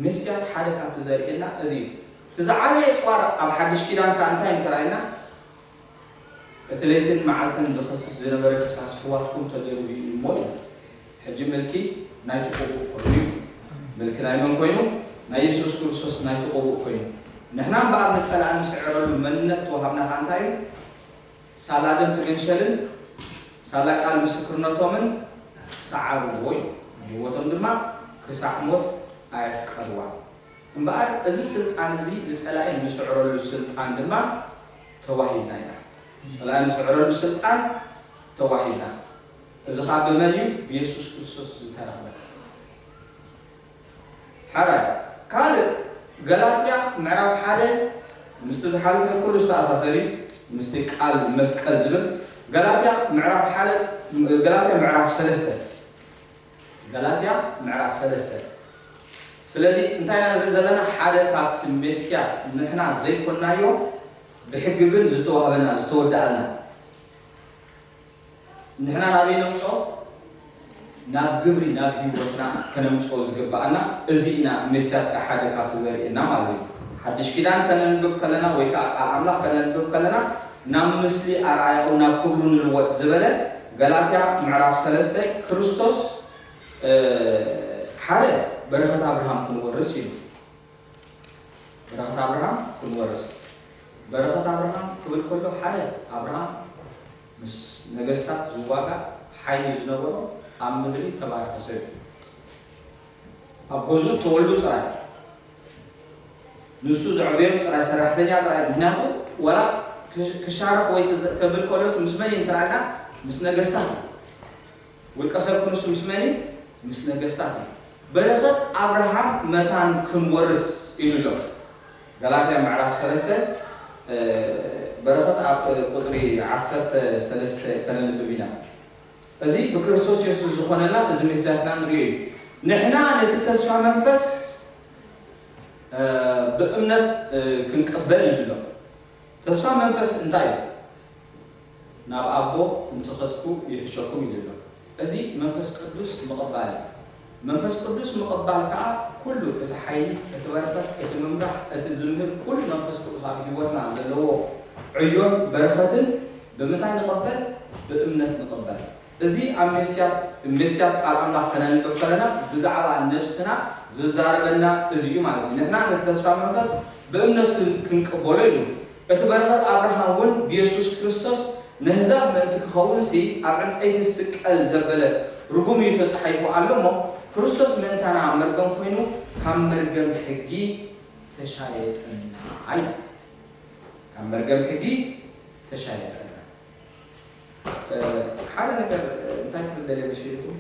ሜስያስ ሓደ ካብቲ ዘርእየና እዚ እዩ። እቲ ዝዓበየ ጸዋር ኣብ ሓድሽ ኪዳን ከኣ እንታይ እንተረኣየና እቲ ለይትን መዓልትን ዝኸስስ ዝነበረ ክሳስ ኣሕዋትኩም ተደርብዩ እዩ እሞ ኢሉ። ሕጂ ምልኪ ናይቲ ቅቡእ ኮይኑ እዩ። ምልኪ ናይ መን ኮይኑ? ናይ የሱስ ክርስቶስ ናይቲ ቅቡእ ኮይኑ። ንሕና እምበኣር ንጸላእ ንስዕረሉ መንነት ተዋሃብና ከኣ እንታይ እዩ? ሳላ ደም እቲ ገንሸልን ሳላ ቃል ምስክርነቶምን ሰዓርዎ እዩ፣ ንህይወቶም ድማ ክሳዕ ሞት ኣየፍቀርዋ። እምበኣር እዚ ስልጣን እዚ ንጸላኢ ንስዕረሉ ስልጣን ድማ ተዋሂብና ኢና። ጸላኢ ንስዕረሉ ስልጣን ተዋሂብና። እዚ ኸኣ ብመን እዩ? ብየሱስ ክርስቶስ ዝተረኽበ። ሓራይ ካልእ ገላትያ ምዕራፍ ሓደ ምስቲ ዝሓለፈ ኩሉ ዝተኣሳሰር እዩ። ምስቲ ቃል መስቀል ዝብል ገላትያ ምዕራፍ ሓደ ገላትያ ምዕራፍ ሰለስተ ገላትያ ምዕራፍ ሰለስተ ስለዚ እንታይ ኢና ንርኢ ዘለና? ሓደ ካብቲ ሜስያ ንሕና ዘይኮናዮ ብሕጊ ግን ዝተዋህበና ዝተወደኣልና ንሕና ናበይ ነምፅኦ? ናብ ግብሪ ናብ ህይወትና ከነምፅኦ ዝግባኣና እዚ ኢና። ሜስያት ሓደ ካብቲ ዘርእየና ማለት እዩ። ሓድሽ ኪዳን ከነንብብ ከለና ወይ ከዓ ቃል ኣምላኽ ከነንብብ ከለና ናብ ምስሊ ኣርኣያኡ ናብ ክብሩ ንልወጥ ዝበለ ገላትያ ምዕራፍ ሰለስተ ክርስቶስ ሓደ በረኸት ኣብርሃም ክንወርስ እዩ። በረኸት ኣብርሃም ክንወርስ። በረኸት ኣብርሃም ክብል ከሎ ሓደ ኣብርሃም ምስ ነገስታት ዝዋጋእ ሓይሊ ዝነበሮ ኣብ ምድሪ ተባረኸ ሰብ እዩ። ኣብ ገዝኡ ተወልዱ ጥራይ ንሱ ዘዕበዮም ጥራይ ሰራሕተኛ ጥራይ ምክንያቱ ወላ ክሻረፍ ወይ ከብል ከሎስ ምስ መን እዩ እንተራእና ምስ ነገስታት እዩ። ውልቀ ሰብ ክንሱ ምስ መን እዩ? ምስ ነገስታት እዩ። በረኸት ኣብርሃም መታን ክንወርስ ኢሉ ኣሎ። ገላትያ ምዕራፍ ሰለስተ በረኸት ኣብ ቁፅሪ ዓሰርተ ሰለስተ ከነንብብ ኢና። እዚ ብክርስቶስ የሱስ ዝኾነና እዚ ሜስያትና ንሪኦ እዩ። ንሕና ነቲ ተስፋ መንፈስ ብእምነት ክንቅበል እዩ ኣሎ። ተስፋ መንፈስ እንታይ እዩ? ናብ ኣቦ እንትኸድኩ ይሕሸኩም ኢሉ ኣሎ። እዚ መንፈስ ቅዱስ ምቕባል እዩ። መንፈስ ቅዱስ ምቕባል ከዓ ኩሉ እቲ ሓይሊ፣ እቲ በረኸት፣ እቲ ምምራሕ፣ እቲ ዝምህር ኩሉ መንፈስ ቅዱስ ኣብ ህይወትና ዘለዎ ዕዮን በረኸትን ብምንታይ ንቕበል? ብእምነት ንቕበል። እዚ ኣብ ሜስያት ሜስያት ቃል ኣምላኽ ከነንብብ ከለና ብዛዕባ ነብስና ዝዛረበና እዚ እዩ ማለት እዩ። ንሕና ነቲ ተስፋ መንፈስ ብእምነት ክንቅበሎ ኢሉ እቲ በረኸት ኣብርሃም እውን ብየሱስ ክርስቶስ ነህዛብ ምእንቲ ክኸውን ሲ ኣብ ዕንፀይቲ ዝስቀል ዘበለ ርጉም እዩ ተፃሒፉ ኣሎ እሞ ክርስቶስ ምእንታና መርገም ኮይኑ ካብ መርገም ሕጊ ተሻየጠና ኢሉ። ካብ መርገም ሕጊ ተሻየጠና። ሓደ ነገር እንታይ ክብል ደልየ መሲልኩም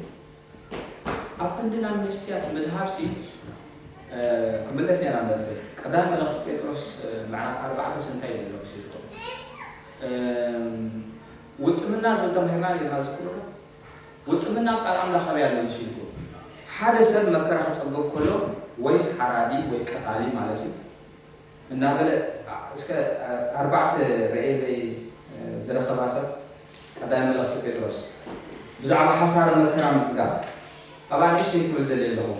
ኣብ ክንዲ ናብ መስትያት ምድሃብሲ ክምለስ እያ ናብ ነጥበይ። ቀዳማይ መልእኽቲ ጴጥሮስ ምዕራፍ ኣርባዕተ እንታይ ይብል ኣሎ መሲልኩም? ውጥምና ዝብል ተማሂርና ጌርና ዝክሩ ውጥምና ቃል ኣምላኽ ኣበይ ኣሎ መሲልኩም? ሓደ ሰብ መከራ ክጸግብ ከሎ ወይ ሓራዲ ወይ ቀታሊ ማለት እዩ እናበለ እስከ ኣርባዕተ ርእየለይ ዝረኸባ ሰብ ቀዳማይ መልእኽቲ ጴጥሮስ ብዛዕባ ሓሳረ መከራ ምጽጋብ ኣብኣ ንእሽተይ ክብል ደልየ ኣለኹ።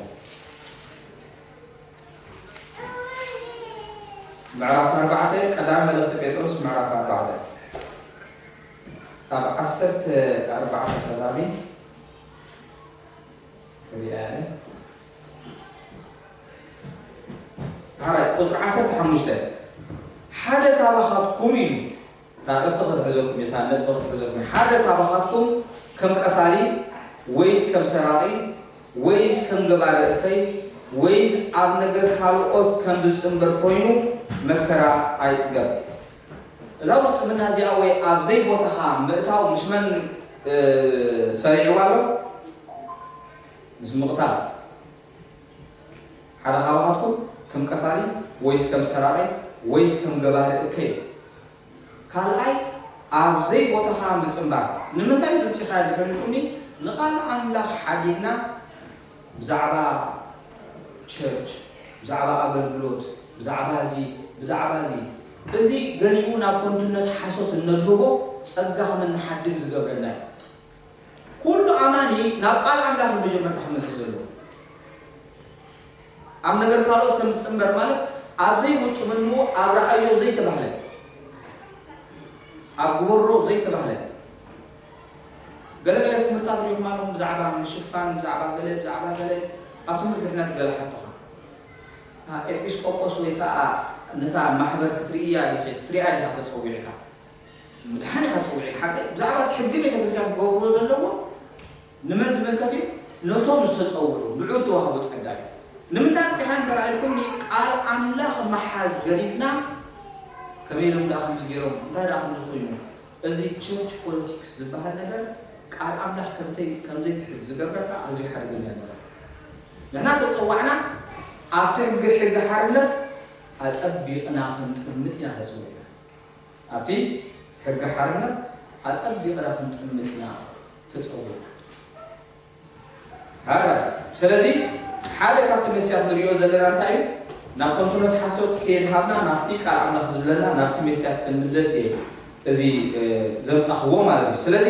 ምዕራፍ ኣርባዕተ ቀዳማይ መልእኽቲ ጴጥሮስ ምዕራፍ ኣርባዕተ ካብ ዓሰርተ ኣርባዕተ ከባቢ ሪኣ እየ። ሓራይ ቁፅሪ ዓሰርተ ሓሙሽተ ሓደ ካባኻትኩም ኢሉ እታ ርእሲ ክትሕዘኩም እታ ነጥቢ ክትሕዘኩም ሓደ ካባኻትኩም ከም ቀታሊ ወይስ ከም ሰራቒ ወይስ ከም ገባሪ እከይ ወይስ ኣብ ነገር ካልኦት ከም ዝፅንበር ኮይኑ መከራ ኣይፅገብ። እዛ ውጥምና እዚኣ ወይ ኣብ ዘይቦታኻ ምእታው ምስ መን ሰሪዕዋ ኣሎ? ምስ ምቕታል። ሓደ ካባኻትኩም ከም ቀታሊ ወይስ ከም ሰራቒ ወይስ ከም ገባሪ እከይ። ካልኣይ ኣብ ዘይቦታኻ ምጽንባር። ንምንታይ ዘምጺኻ ድሕሪ ኢልኩኒ ንቓል ኣምላኽ ሓዲግና ብዛዕባ ቸርች ብዛዕባ ኣገልግሎት ብዛዕባ እዚ ብዛዕባ እዚ እዚ ገሊኡ ናብ ከንቱነት ሓሶት እነድህቦ ጸጋ ከም እንሓድግ ዝገብረና እዩ። ኩሉ ኣማኒ ናብ ቃል ኣምላኽ መጀመርታ ክመልስ ዘለዎ ኣብ ነገር ካልኦት ከም ዝጽንበር ማለት ኣብ ዘይውጥምንዎ ኣብ ረኣዮ ዘይተባህለ ኣብ ግበሮ ዘይተባህለ ገለገለ ትምህርታት ሪኹም ኣለኹም ብዛዕባ ምሽፋን ብዛዕባ ገለ ብዛዕባ ገለ ኣብ ትምህርቲ ድሕነት ገለ ሓቶኻ ኤጲስቆጶስ ወይ ከዓ ነታ ማሕበር ክትርእያ ዲኺ ክትሪኣ ዲኻ ተፀዊዕካ ምድሓን ኢኻ ትጽውዒ። ሓቂ ብዛዕባ እቲ ሕጊ ቤተ ክርስቲያን ክገብርዎ ዘለዎ ንመን ዝምልከት እዩ? ነቶም ዝተጸውዑ፣ ንዑ ዝተዋህቦ ጸጋ እዩ። ንምንታይ ኣምጺኻ እንተ ረኣይኩምኒ፣ ቃል ኣምላኽ ምሓዝ ገዲፍና፣ ከመይ ኢሎም ደኣ ከምዚ ገይሮም፣ እንታይ ደኣ ከምዚ ኮይኑ፣ እዚ ቸርች ፖለቲክስ ዝበሃል ነገር ቃል ኣምላኽ ከምተይ-፣ ከምዘይትሕዝ ዝገብረካ ኣዝዩ ሓደገኛ ነገር። ንሕና ተጸዋዕና ኣብቲ ሕጊ፣ ሕጊ ሓርነት ኣጸቢቕና ክንጥምት ኢና ተጸዊዕና። ኣብቲ ሕጊ ሓርነት ኣጸቢቕና ክንጥምት ኢና ተጸዊዕና። ሃራይ። ስለዚ ሓደ ካብቲ መስያት ንሪኦ ዘለና እንታይ እዩ? ናብ ከንቱነት ሓሶት ከየድሃብና ናብቲ ቃል ኣምላኽ ዝብለና ናብቲ መስያት ክንምለስ እየ እዚ፣ እ፣ ዘምጻኽዎ ማለት እዩ። ስለዚ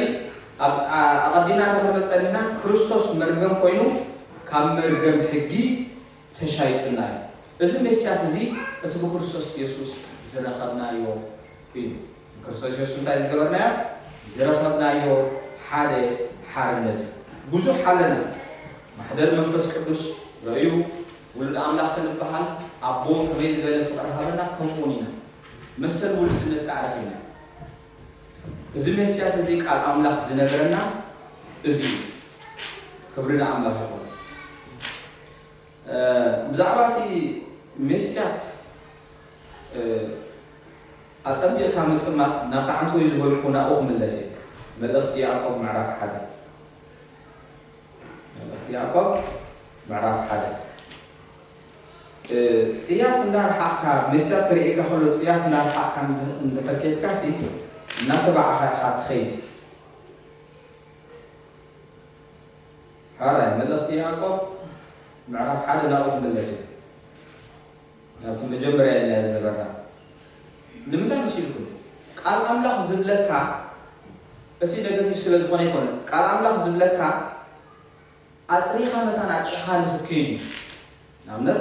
ኣብ፣ ኣ-፣ ኣቐዲምና እንታይ ክንብል ጸኒሕና? ክርስቶስ መርገም ኮይኑ ካብ መርገም ሕጊ ተሻይጡና እዩ። እዚ መስያት እዚ እቲ ብክርስቶስ የሱስ ዝረኸብናዮ እዩ። ብክርስቶስ የሱስ እንታይ ዝገበርናዮ? ዝረኸብናዮ ሓደ ሓርነት እዩ። ብዙሕ ኣለና። ማሕደር መንፈስ ቅዱስ ረእዩ ውሉድ ኣምላኽ ክንበሃል፣ ኣቦ ከመይ ዝበለ ፍቕሪ ሃበና፣ ከምኡውን ኢና። መሰል ውሉድነት ከዓ ረኺብና። እዚ መስያት እዚ ቃል ኣምላኽ ዝነገረና እዚ እዩ። ክብሪ ንኣምላኽ ይኹን። እ፣ ብዛዕባ እቲ መስያት፣ እ፣ ኣጸቢቕካ ምጥማት ናብቲ ዓንተወይ ዝበልኩ ናብኡ ክምለስ እየ። መልእኽቲ ያዕቆብ ምዕራፍ ሓደ። መልእኽቲ ያዕቆብ ምዕራፍ ሓደ። እ፣ ጽያፍ እንዳርሓቕካ፣ መስያት ክርእየካ ከሎ ጽያፍ እንዳርሓቕካ እንድ-፣ እንድሕር ኬድካሲ እናተባዕኻ ኢኻ ትኸይድ። ሓራይ መልእኽቲ ያዕቆብ ምዕራፍ ሓደ ናብኡ ክምለስ እየ። ናብቲ መጀመርያ ኢልና ዝነበርና። ንምንታይ መሲልኩም? ቃል ኣምላኽ ዝብለካ እቲ ነገቲቭ ስለ ዝኾነ ኣይኮነን። ቃል ኣምላኽ ዝብለካ ኣጽሪኻ መታን ኣጥዒኻ ንኽትከይድ እዩ። ንኣብነት፣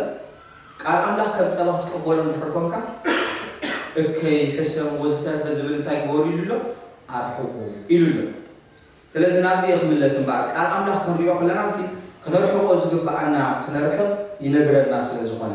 ቃል ኣምላኽ ከም ጸባ ክትቅበሎ እንድሕር ኮንካ፣ እከይ፣ ሕሰም፣ ወዘተረፈ ዝብል እንታይ ግበሩ ኢሉ ኣሎ? ኣርሕቑ ኢሉ ኣሎ። ስለዚ ናብዚ እየ ክምለስ እምበኣር፣ ቃል ኣምላኽ ክንሪኦ ከለና ሲ፣ ክነርሕቖ ዝግብኣና ክነርሕቕ ይነግረና ስለ ዝኾነ።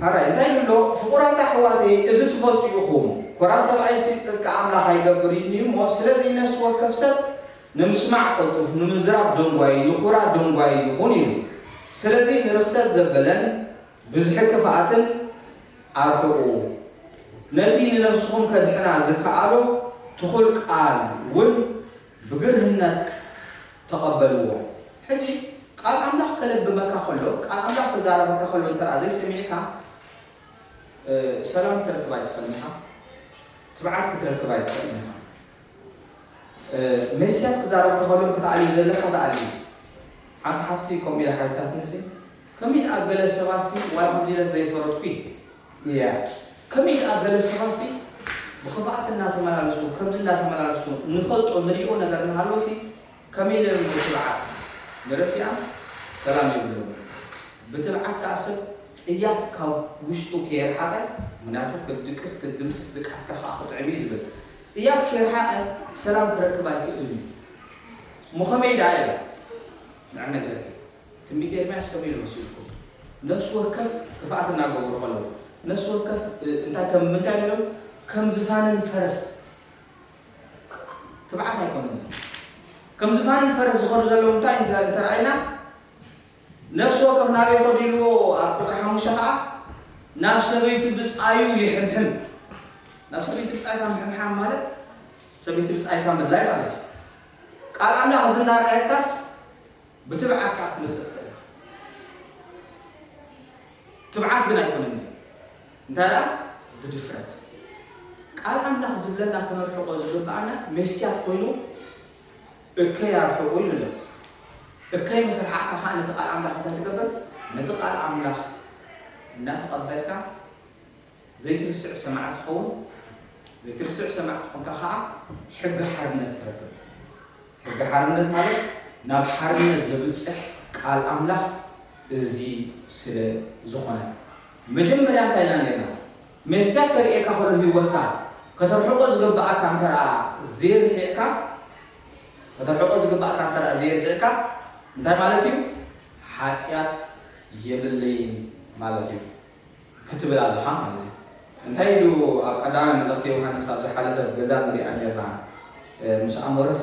ሓራይ እንታይ ይብሎ? ፍቑራት ኣሕዋተይ፣ እዚ ትፈልጡ ኢኹም፣ ኮራ ሰብኣይሲ ጽድቂ ኣምላኽ ኣይገብርን እዩ እሞ፣ ስለዚ ነፍሲ ወከፍ ሰብ ንምስማዕ ቅልጡፍ፣ ንምዝራብ ደንጓዪ፣ ንኹራ ደንጓዪ ይኹን ኢሉ። ስለዚ ንርኽሰት ዘበለን ብዝሒ ክፍኣትን ኣርሕቑ። ነቲ ንነፍስኹም ከድሕና ዝከኣሎ ትኹል ቃል እውን ብግርህነት ተቐበልዎ። ሕጂ ቃል ኣምላኽ ከለብመካ ከሎ፣ ቃል ኣምላኽ ክዛረበካ ከሎ እንተ ደኣ ዘይሰሚዕካ፣ እ፣ ሰላም ክትረክብ ኣይትኽእልን ኢኻ። ትብዓት ክትረክብ ኣይትኽእልን ኢኻ። እ፣ ሜስያስ ክዛረብ ከሎ ክትኣልዩ ዘለካ ትኣልዩ። ሓንቲ ሓፍቲ ከምኡ ኢላ ሓቲታትኒ ሲ፣ ከመይ ደኣ ገለ ሰባት ሲ፣ ዋላ ከምዚ ኢለ ዘይፈረድኩ እያ። ከመይ ደኣ ገለ ሰባት ሲ፣ ብኽፍኣት እናተመላለሱ፣ ከምዚ እናተመላለሱ፣ ንፈልጦ ንሪኦ ነገር እናሃለወ ሲ፣ ከመይ ኢለ ብትብዓት ንርእሲኣ ሰላም የብሉን። ብትብዓት ከኣ ሰብ ጽያፍ ካብ ውሽጡ ከየርሓቐ፣ ምኽንያቱ ክድቅስ፣ ክድምስስ፣ ድቃስካ ከኣ ክጥዕም እዩ ዝብል። ጽያፍ ከየርሓቐ ሰላም ክረክብ ኣይክእልን እዩ። እሞ ከመይ ደኣ ኢላ? ንዓ ነግረኪ። ትንቢት ኤርምያስ ከመይ ኢሉ መሲልኩም? ነፍሲ ወከፍ ክፍኣት እናገበሩ ከለዉ፣ ነፍሲ ወከፍ፣ እ፣ እንታይ ከም፣ ምንታይ ኢሎም? ከም ዝፋንን ፈረስ። ትብዓት ኣይኮነን እዚ። ከም ዝፋንን ፈረስ ዝኾኑ ዘለዉ እንታይ እንተ-፣ እንተረኣይና፣ ነፍሲ ወከፍ ናበይ ይኸዱ ኢልዎ ኣብ ቁጽሪ ሓሙሽተ ኸዓ፣ ናብ ሰበይቲ ብጻዩ ይሕምሕም። ናብ ሰበይቲ ብጻይካ ምሕምሓም ማለት፣ ሰበይቲ ብጻይካ ምድላይ ማለት እዩ። ቃል ኣምላኽ እዚ እናረኣየካስ፣ ብትብዓት ከኣ ክትመጽእ ትኽእል ኢኻ። ትብዓት ግን ኣይኮነን እዚ። እንታይ ደኣ? ብድፍረት። ቃል ኣምላኽ ዝብለና ክነርሕቖ ዝግብኣና መስትያት ኮይኑ፣ እከይ ኣርሕቑ ኢሉ ኣሎ። እከይ ምስ ረሓቕካ ከኣ ነቲ ቃል ኣምላኽ እንታይ ትገብር? ነቲ ቃል ኣምላኽ እናተቐበልካ ዘይትርስዕ ሰማዒ ትኸውን። ዘይትርስዕ ሰማዒ ኮንካ ኸዓ ሕጊ ሓርነት ትረክብ። ሕጊ ሓርነት ማለት ናብ ሓርነት ዘብጽሕ ቃል ኣምላኽ እዚ ስለ ዝኾነ። መጀመርያ እንታይ ኢልና ነርና? መስትያት ከርእየካ ከሎ ህይወትካ ከተርሕቖ ዝግብኣካ እንተ ደኣ ዘይርሒቕካ፣ ከተርሕቖ ዝግብኣካ እንተ ደኣ ዘይርሒቕካ፣ እንታይ ማለት እዩ? ሓጢኣት የብለይን ማለት እዩ ክትብል ኣለኻ ማለት እዩ። እንታይ ኢሉ ኣብ ቀዳማይ መልእኽቲ ዮሃንስ ኣብ ዝሓለፈ ገዛ ንሪኣ ነርና፣ እ፣ ምስ ኣሞረሲ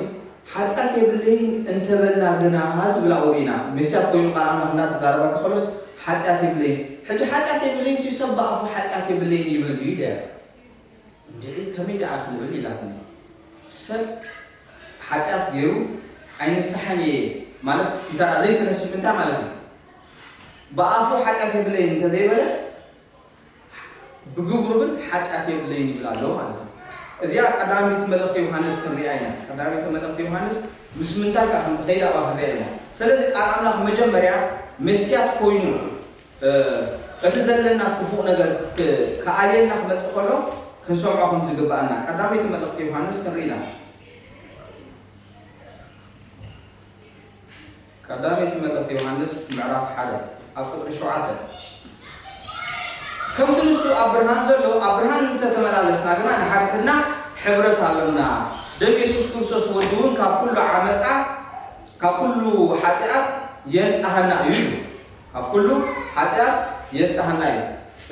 ሓጢኣት የብለይን እንተበልና ግና ዝብል ኣብኡ ኢና። መስትያት ኮይኑ ቃል ኣምላኽ እናተዛረበ ከሎስ ሓጢኣት የብለይን። ሕጂ ሓጢኣት የብለይን ሲ ሰብ ብኣፉ ሓጢኣት የብለይን ይብል ድዩ ኢለ። እንድዒ ከመይ ደኣ ክንብል ኢላትኒ። ሰብ ሓጢኣት ገይሩ ኣይንስሓን እየ ማለት እንተ ዘይተነሲሑ እንታይ ማለት እዩ? ብኣፉ ሓጢኣት የብለይን እንተዘይበለ ብግብሩ ግን ሓጢኣት የብለይን ይብል ኣሎ ማለት እዩ። እዚኣ ቀዳመይቲ መልእኽቲ ዮሃንስ ክንሪኣ ኢና። ቀዳመይቲ መልእኽቲ ዮሃንስ ምስ ምንታይ ከ ከም ትኸይድ ኣብኣ ክንሪኣ ኢና። ስለዚ ቃል ኣምላኽ መጀመርያ መስትያት ኮይኑ፣ እ፣ እቲ ዘለና ክፉእ ነገር ክ-፣ ክኣልየልና ክመጽእ ከሎ ክንሰምዖ ከም ዝግብኣና ቀዳመይቲ መልእኽቲ ዮሃንስ ክንርኢ ኢና። ቀዳመይቲ መልእኽቲ ዮሃንስ ምዕራፍ ሓደ ኣብ ቁጽሪ ሸውዓተ፣ ከምቲ ንሱ ኣብ ብርሃን ዘሎ ኣብ ብርሃን እንተተመላለስና ግና ንሓድሕድና ሕብረት ኣሎና፣ ደም የሱስ ክርስቶስ ወዲ እውን ካብ ኩሉ ዓመጻ ካብ ኩሉ ሓጢኣት የንጽሃና እዩ ኢሉ። ካብ ኩሉ ሓጢኣት የንጽሃና እዩ።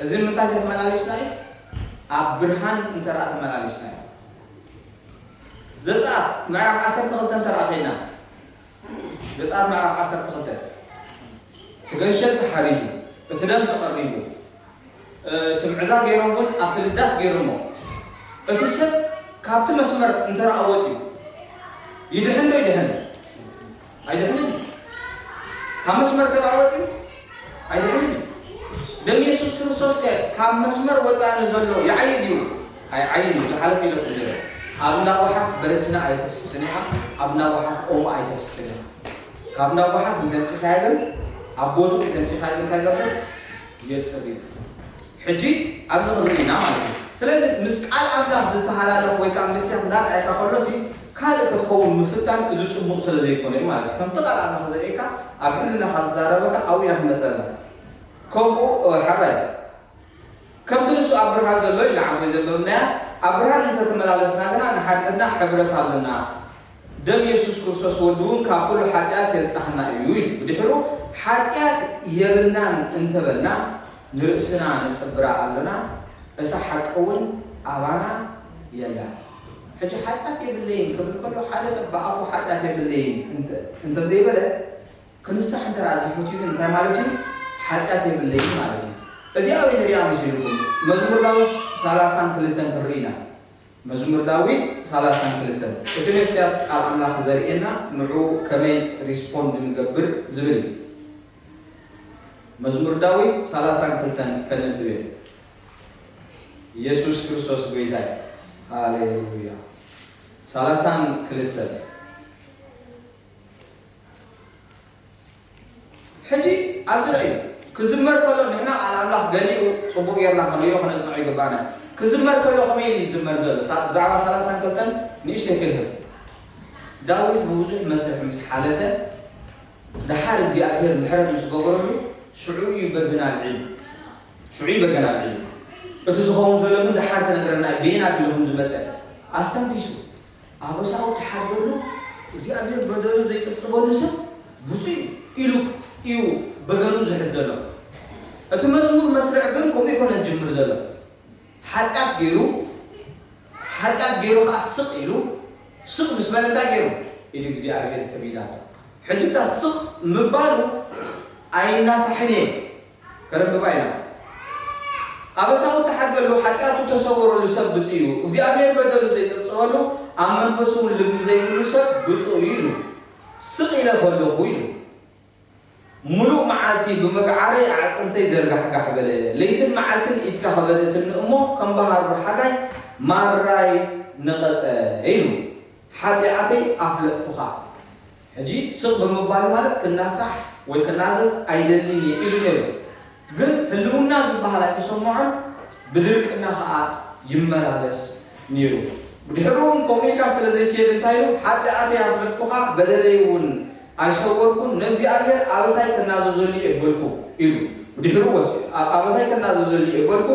እዚ ምንታይ ተመላሊስና እዩ? ኣብ ብርሃን እንተ ደኣ ተመላሊስና እዩ። ዘጸኣት ምዕራፍ ዓሰርተ ክልተ እንተ ደኣ ኸይድና፣ ዘጸኣት ምዕራፍ ዓሰርተ ክልተ፣ እቲ ገንሸል ተሓሪዱ፣ እቲ ደም ተቐሪቡ፣ እ፣ ስምዕዛ ገይሮም እውን ኣብቲ ልዳት ገይሮሞ። እቲ ሰብ ካብቲ መስመር እንተ ደኣ ወጺኡ ይድሕን ዶ ይድሕን? ኣይድሕንን እዩ። ካብ መስመር እንተ ደኣ ወጺኡ ኣይድሕንን እዩ። ደም የሱስ ክርስቶስ ከ ካብ መስመር ወጻኢ ንዘሎ ይዓዪ ድዩ? ኣይዓዪን እዩ። ዝሓለፈ ኢለኩም ነይረ። ኣብ እንዳ ጓሓፍ በረኪና ኣይተፍስስን ኢኻ፣ ኣብ እንዳ ጓሓፍ ኦሞ ኣይተፍስስን ኢኻ። ካብ እንዳ ጓሓፍ እንተምጺኻያ ግን፣ ኣብ ቦትኡ እንተምጺኻያ ግን እንታይ ይገብር? የጽሪ። ሕጂ ኣብዚ ክንርኢ ኢና ማለት እዩ። ስለዚ ምስ ቃል ኣምላኽ ዝተሃላለኹ ወይ ከዓ ምስያ እንዳርኣየካ ከሎሲ ካልእ ክትከውን ምፍታን እዚ ጽቡቕ ስለ ዘይኮነ እዩ ማለት እዩ። ከምቲ ቃል ኣምላኽ ዘርእየካ ኣብ ሕልናኻ ዝዛረበካ ኣብኡ ኢና ክንመጸና። ከምኡ፣ እ፣ ሕራይ ከምቲ ንሱ ኣብ ብርሃን ዘሎ ኢልና ዓንቶ ዘንበብናያ፣ ኣብ ብርሃን እንተተመላለስና ግና ንሓድሕድና ሕብረት ኣለና። ደም የሱስ ክርስቶስ ወዱ እውን ካብ ኩሉ ሓጢኣት የንጻህና እዩ ኢሉ። ብድሕሩ ሓጢኣት የብልናን እንተበልና ንርእስና ንጥብራ ኣለና፣ እታ ሓቂ እውን ኣባና የላን። ሕጂ ሓጢኣት የብለይን ክብል ከሎ ሓደ ሰብ ብኣፉ ሓጢኣት የብለይን እንተ-፣ እንተዘይበለ ክንሳሕ እንተ ደኣ ዘይፈትዩ ግን እንታይ ማለት እዩ? ሓጢኣት የብለይን ማለት እዩ። እዚ ኣበይ ንሪኣ መሲልኩም? መዝሙር ዳዊት ሰላሳን ክልተን ክንርኢ ኢና። መዝሙር ዳዊት ሰላሳን ክልተን። እቲ መስትያት ቃል ኣምላኽ ዘርእየና ንዕኡ ከመይ ሪስፖንድ ንገብር ዝብል እዩ። መዝሙር ዳዊት ሰላሳን ክልተን ከነንብብ እየ። ኢየሱስ ክርስቶስ ጎይታ እዩ። ሃሌሉያ። ሰላሳን ክልተን። ሕጂ ኣብዚ ርኣዩ ክዝመር ከሎ ንሕና ቃል ኣምላኽ ገሊኡ ጽቡቕ ጌርና ክንሪኦ ክነጽንዖ ይግባና። ክዝመር ከሎ ከመይ ኢሉ ይዝመር ዘሎ? ሳ-፣ ብዛዕባ ሰላሳን ክልተን ንእሽተይ ክንህብ። ዳዊት ብብዙሕ መስርሕ ምስ ሓለፈ ደሓር እግዚኣብሔር ምሕረት ምስ ገበረሉ ሽዑ እዩ በገና ኣልዒሉ። ሽዑ እዩ በገና ኣልዒሉ። እቲ ዝኸውን ዘሎ ግን ደሓር ክነግረና እዩ። በየን ኣቢሉ ከም ዝመጸ ኣስተንፊሱ። ኣበሳኡ ተሓደሉ እግዚኣብሔር በደሉ ዘይጽብጽበሉ ሰብ ብፁዕ እዩ ኢሉ እዩ በገኑ ዝሕዝ ዘሎ። እቲ መዝሙር መስርዕ ግን ከምኡ ይኮነ ዝጅምር ዘሎ። ሓጢኣት ገይሩ፣ ሓጢኣት ገይሩ ከዓ ስቕ ኢሉ፣ ስቕ ምስ በለ እንታይ ገይሩ? ኢድ እግዚኣብሔር ከቢዳ። ሕጂ እታ ስቕ ምባሉ ኣይናሳሕን እየ። ከረብባ ኢና። ኣበሳኡ ተሓደሉ፣ ሓጢኣቱ ተሰወረሉ ሰብ ብፁዕ እዩ። እግዚኣብሔር በደሉ ዘይጽብጽበሉ፣ ኣብ መንፈሱ እውን ልቢ ዘይብሉ ሰብ ብፁዕ እዩ ኢሉ። ስቕ ኢለ ከለኹ ኢሉ። ምሉእ መዓልቲ ብምግዓረይ ኣዕጽምተይ ዘርጋሕጋሕ በለ። ለይትን መዓልትን ኢድካ ከበደትኒ እሞ ከም ባህር ሓጋይ ማራይ ነቐጸ ኢሉ። ሓጢኣተይ ኣፍለጥኩኻ። ሕጂ ስቕ ብምባል ማለት ክናሳሕ ወይ ክናዘዝ ኣይደልን እየ ኢሉ ነይሩ። ግን ህልውና ዝበሃል ኣይተሰምዖን፣ ብድርቅና ኸኣ ይመላለስ ነይሩ። ብድሕሩ እውን ከምኡ ኢልካ ስለ ዘይከየደ እንታይ ኢሉ? ሓጢኣተይ ኣፍለጥኩኻ፣ በደለይ እውን ኣይሰወርኩን፣ ንእግዚኣብሔር ኣበሳይ ክናዘዘሉ እየ በልኩ ኢሉ። ብድሕሩ ወስ-፣ ኣብ ኣበሳይ ክናዘዘሉ እየ በልኩ፣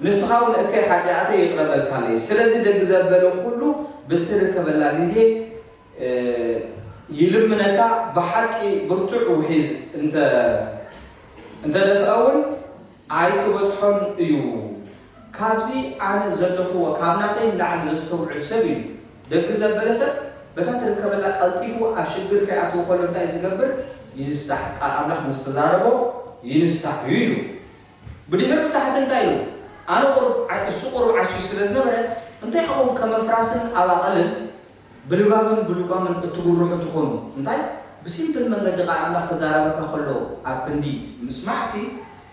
ንስኻ እውን እከይ ሓጢኣተይ ይቕረ በልካለይ። ስለዚ ደግ ዘበለ ኩሉ ብትርከበላ ግዜ እ፣ ይልምነካ፣ ብሓቂ ብርቱዕ ውሒዝ እንተ እንተ ደፍአ እውን ኣይክበጽሖን እዩ። ካብዚ ኣነ ዘለኽዎ፣ ካብ ናተይ ንላዕሊ ዘስተውዕል ሰብ እዩ። ደግ ዘበለ ሰብ በታ ትርከበላ ቀልጢፉ ኣብ ሽግር ከይኣትዎ ከሎ እንታይ ዝገብር? ይንሳሕ። ቃል ኣምላኽ ምስ ተዛረቦ ይንሳሕ እዩ ኢሉ። ብድሕሪኡ ታሕቲ እንታይ ኢሉ? ኣነ ቁሩብ ዓ-፣ እሱ ቁሩብ ዓሽዩ ስለ ዝነበረ፣ እንታይ ኢኹም ከም ኣፍራስን ኣባቕልን ብልባምን ብልጓምን እትጉርሑ ትኾኑ? እንታይ? ብሲምፕል መንገዲ ቃል ኣምላኽ ክዛረበካ ከሎ ኣብ ክንዲ ምስማዕሲ፣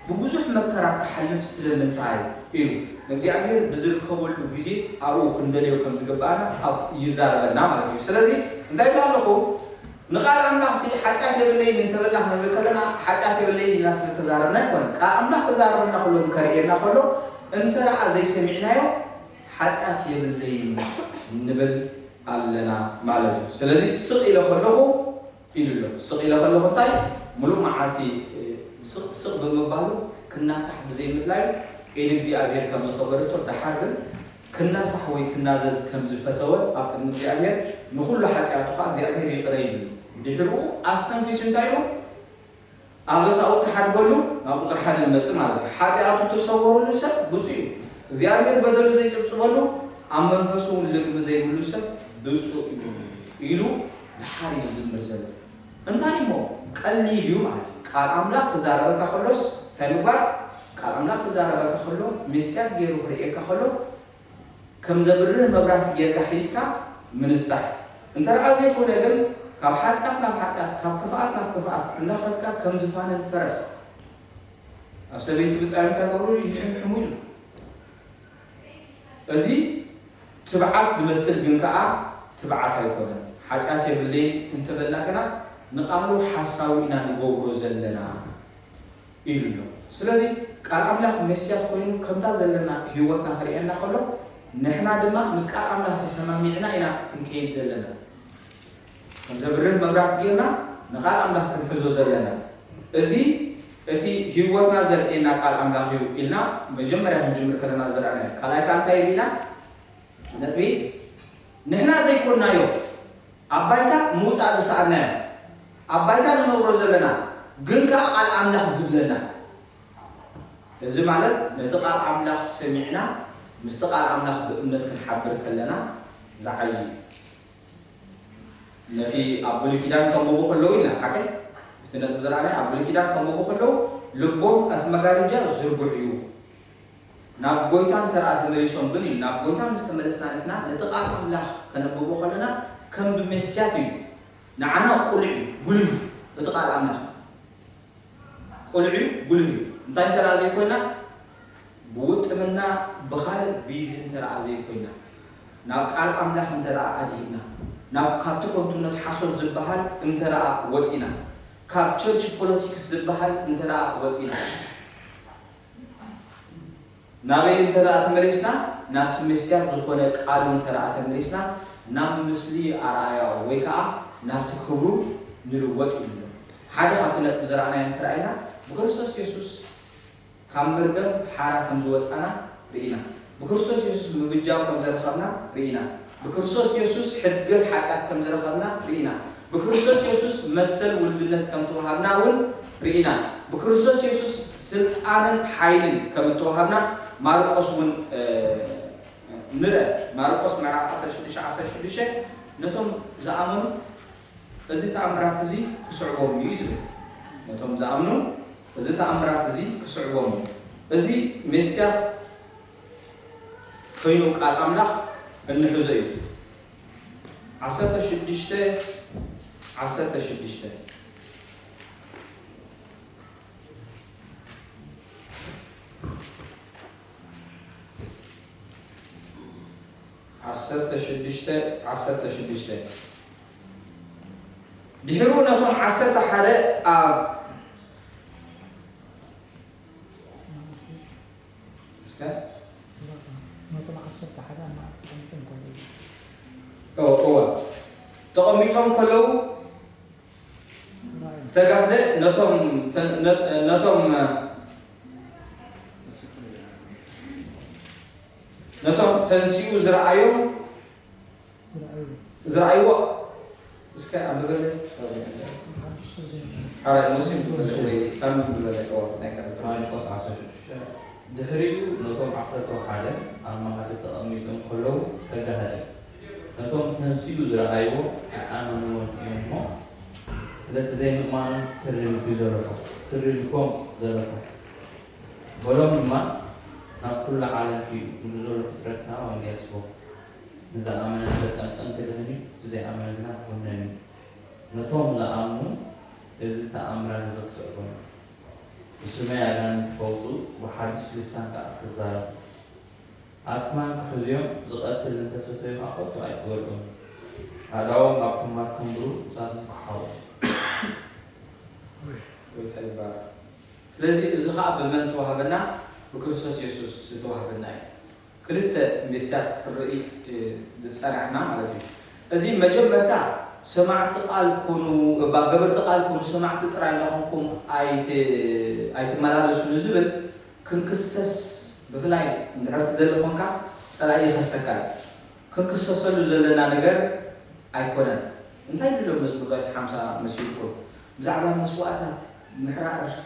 ብብዙሕ መከራ ትሓልፍ ስለምንታይ? ኢሉ። ንእግዚኣብሔር ብዝርከበሉ ግዜ ኣብኡ ክንደልዮ ከም ዝግብኣና ኣብ ይዛረበና ማለት እዩ። ስለዚ እንታይ ኢለ ኣለኹ? ንቃል ኣምላኽሲ ሓጢኣት የብለይን እንተበልና ክንብል ከለና፣ ሓጢኣት የብለይን ኢልና ስለ ተዛረብና ኣይኮነን። ቃል ኣምላኽ ክዛረበና ከሎ ከርእየና ከሎ እንተ ደኣ ዘይሰሚዕናዮ ሓጢኣት የብለይን ንብል ኣለና ማለት እዩ። ስለዚ ስቕ ኢለ ከለኹ ኢሉ ኣሎ። ስቕ ኢለ ከለኹ እንታይ? ምሉእ መዓልቲ፣ እ፣ ስቕ ስቕ ብምባሉ ክናሳሕ ብዘይምድላዩ ኢድ እግዚኣብሔር ከም ዝኸበረቶ፣ ደሓር ግን ክናሳሕ ወይ ክናዘዝ ከም ዝፈተወ ኣብ ቅድሚ እግዚኣብሔር፣ ንኹሉ ሓጢኣቱ ኸዓ እግዚኣብሔር ይቕረ ይብል። ድሕርኡ ኣስተንፊሱ እንታይ ኢሉ? ኣበሳኡ እትሓድገሉ ናብ ቁፅሪ ሓደ ንመፅእ ማለት እዩ። ሓጢኣቱ እተሰወረሉ ሰብ ብፁዕ እዩ። እግዚኣብሔር በደሉ ዘይፅብፅበሉ፣ ኣብ መንፈሱ እውን ልግሚ ዘይብሉ ሰብ ብፁዕ እዩ ኢሉ ደሓር እዩ ዝዝምር ዘሎ። እንታይ እሞ ቀሊል እዩ ማለት እዩ። ቃል ኣምላኽ ክዛረበካ ከሎስ እንታይ ምግባር? ቃል ኣምላኽ ክዛረበካ ከሎ፣ ሜስያስ ገይሩ ክርእየካ ከሎ፣ ከም ዘብርህ መብራህቲ ጌርካ ሒዝካ ምንሳሕ። እንተ ደኣ ዘይኮነ ግን፣ ካብ ሓጢኣት ናብ ሓጢኣት፣ ካብ ክፍኣት ናብ ክፍኣት እናኸድካ ከም ዝፋነን ፈረስ፣ ኣብ ሰበይቲ ብጻዩ እንታይ ገብሩ? ይሕምሕሙ ኢሉ። እዚ ትብዓት ዝመስል ግን ከኣ ትብዓት ኣይኮነን። ሓጢኣት የብለይን እንተበልና ግና፣ ንቓሉ ሓሳዊ ኢና ንገብሮ ዘለና ኢሉ ኣሎ። ስለዚ ቃል ኣምላኽ መስትያት ኮይኑ ከምታ ዘለና ህይወትና ክርእየና ከሎ፣ ንሕና ድማ ምስ ቃል ኣምላኽ ተሰማሚዕና ኢና ክንከይድ ዘለና። ከም ዘብርህ መብራህቲ ጌርና ንቃል ኣምላኽ ክንሕዞ ዘለና። እዚ እቲ ህይወትና ዘርእየና ቃል ኣምላኽ እዩ ኢልና መጀመርያ ክንጅምር ከለና ዝረኣናዮ። ካልኣይ ከኣ እንታይ ርኢና? ነጥቢ ንሕና ዘይኮንናዮ ኣብ ባይታ ምውጻእ ዝሰኣንናዮ፣ ኣብ ባይታ ንነብሮ ዘለና፣ ግን ከኣ ቃል ኣምላኽ ዝብለና። እዚ ማለት ነቲ ቃል ኣምላኽ ሰሚዕና ምስቲ ቃል ኣምላኽ ብእምነት ክንሓብር ከለና ዝዓዪ እዩ። ነቲ ኣብ ብሉይ ኪዳን ከንብቡ ከለዉ ኢልና፣ ሓቀይ? እቲ ነጥቢ ዝረኣናዮ ኣብ ብሉይ ኪዳን ከንብቡ ከለዉ ልቦም እቲ መጋረጃ ዝርጉሕ እዩ። ናብ ጎይታ እንተ ደኣ ተመሊሶም ግን ኢሉ፣ ናብ ጎይታ ምስ ተመለስና ንሕና ነቲ ቃል ኣምላኽ ከነንብቦ ከለና ከም ብመስትያት እዩ ንዓና ቁሉዕ እዩ፣ ጉሉህ እዩ እቲ ቃል ኣምላኽ። ቁሉዕ እዩ፣ ጉሉህ እዩ። እንታይ እንተ ደኣ ዘይኮይና፣ ብውጥምና ብኻልእ ቢዚ እንተ ደኣ ዘይኮይና፣ ናብ ቃል ኣምላኽ እንተ ደኣ ኣድሂብና፣ ናብ ካብቲ ከንቱነት ሓሶት ዝበሃል እንተ ደኣ ወጺና፣ ካብ ቸርች ፖለቲክስ ዝበሃል እንተ ደኣ ወጺና፣ ናበይ እንተ ደኣ ተመሊስና፣ ናብቲ መስትያት ዝኾነ ቃሉ እንተ ደኣ ተመሊስና፣ ናብ ምስሊ ኣርኣያኡ ወይ ከኣ ናብቲ ክብሩ ንልወጥ ኢሉ ኣሎ። ሓደ ካብቲ ነጥቢ ዝረኣናዮ እንተ ደኣ ኢና፣ ብክርስቶስ የሱስ ካብ መርገም ሓራ ከም ዝወጻና ርኢና። ብክርስቶስ የሱስ ምብጃው ከም ዝረኸብና ርኢና። ብክርስቶስ የሱስ ሕድገት ሓጢኣት ከም ዝረኸብና ርኢና። ብክርስቶስ የሱስ መሰል ውልድነት ከም ተዋሃብና እውን ርኢና። ብክርስቶስ የሱስ ስልጣንን ሓይልን ከም እተዋሃብና ማርቆስ እውን፣ እ፣ ንርአ። ማርቆስ ምዕራፍ ዓሰርተ ሽዱሽተ ዓሰርተ ሽዱሽተ ነቶም ዝኣመኑ እዚ ተኣምራት እዚ ክስዕቦም እዩ ዝብል። ነቶም ዝኣምኑ እዚ ተኣምራት እዚ ክስዕቦም እዩ። እዚ ሜስያ ኮይኑ ቃል ኣምላኽ እንሕዞ እዩ። ዓሰርተ ሽዱሽተ ዓሰርተ ሽዱሽተ። ዓሰርተ ሽዱሽተ ዓሰርተ ሽዱሽተ። ድሕሩ ነቶም ዓሰርተ ሓደ ኣብ እስከ ነቶም ዓሰርተ ሓደ ኣብ ማእከል ተቐሚጦም ከለዉ። እወ፣ እወ። ተቐሚጦም ከለዉ ተጋህደ ነቶም፣ ተ-፣ ነ-፣ ነቶም፣ ነቶም ተንሲኡ ዝረኣዮም፣ ዝረኣይዎ፣ እስከ ኣንብበለይ። ሓራይ ሙስሊም ዝበለ ወይ ሳሚ ዝበለ ጸዋት ናይ ቀደም። ማርቆስ ዓሰርተ ሽዱሽተ። ድሕሪኡ ነቶም ዓሰርተ ሓደ ኣብ መኣዲ ተቐሚጦም ከለዉ ተጋህደ። ነቶም ተንሲኡ ዝረኣይዎ ኣይኣመንዎን እዮም እሞ፣ ስለቲ ዘይምእማኖም ትሪ ልቢ ዘለፎም፣ ትሪ ልቦም ዘለፎም። በሎም ድማ፣ ናብ ኩሉ ዓለም ኪዱ፣ ኩሉ ዘሎ ፍጥረት ከኣ ወንጌል ስበኹ። ንዝኣመነ ተጠምቀም ክድሕን እዩ፣ እቲ ዘይኣመነ ግና ክኹነን እዩ። ነቶም ዝኣምኑ እዚ ተኣምራት እዚ ክስዕቦም፣ ብስመይ ኣጋንንቲ ከውጽኡ፣ ብሓድሽ ልሳን ከኣ ክዛረቡ፣ ኣትማን ክሕዝዮም፣ ዝቐትል እንተሰተዩ ከኣ ከቶ ኣይክበልዑን። ኣእዳዎም ኣብ ኩማር ከንብሩ፣ ንሳቶም ክሓዉ። ጎይታ ይባረክ። ስለዚ እዚ ኸኣ ብመን ተዋህበና? ብክርስቶስ የሱስ ዝተዋህበና እዩ። ክልተ ሜስያት ክንርኢ፣ እ፣ ዝጸናሕና ማለት እዩ። እዚ መጀመርታ ሰማዕቲ ቃል ኩኑ፣ እባ ገበርቲ ቃል ኩኑ፣ ሰማዕቲ ጥራይ እንዳኾንኩም ኣይት-፣ ኣይትመላለሱ ንዝብል ክንክሰስ፣ ብፍላይ እንድሕር ትደሊ ኾንካ ጸላኢ ይኸሰካ እዩ። ክንክሰሰሉ ዘለና ነገር ኣይኮነን። እንታይ ይብሎ መዝሙር ዳዊት ሓምሳ መሲልኩም? ብዛዕባ መስዋእታት ምሕራርሲ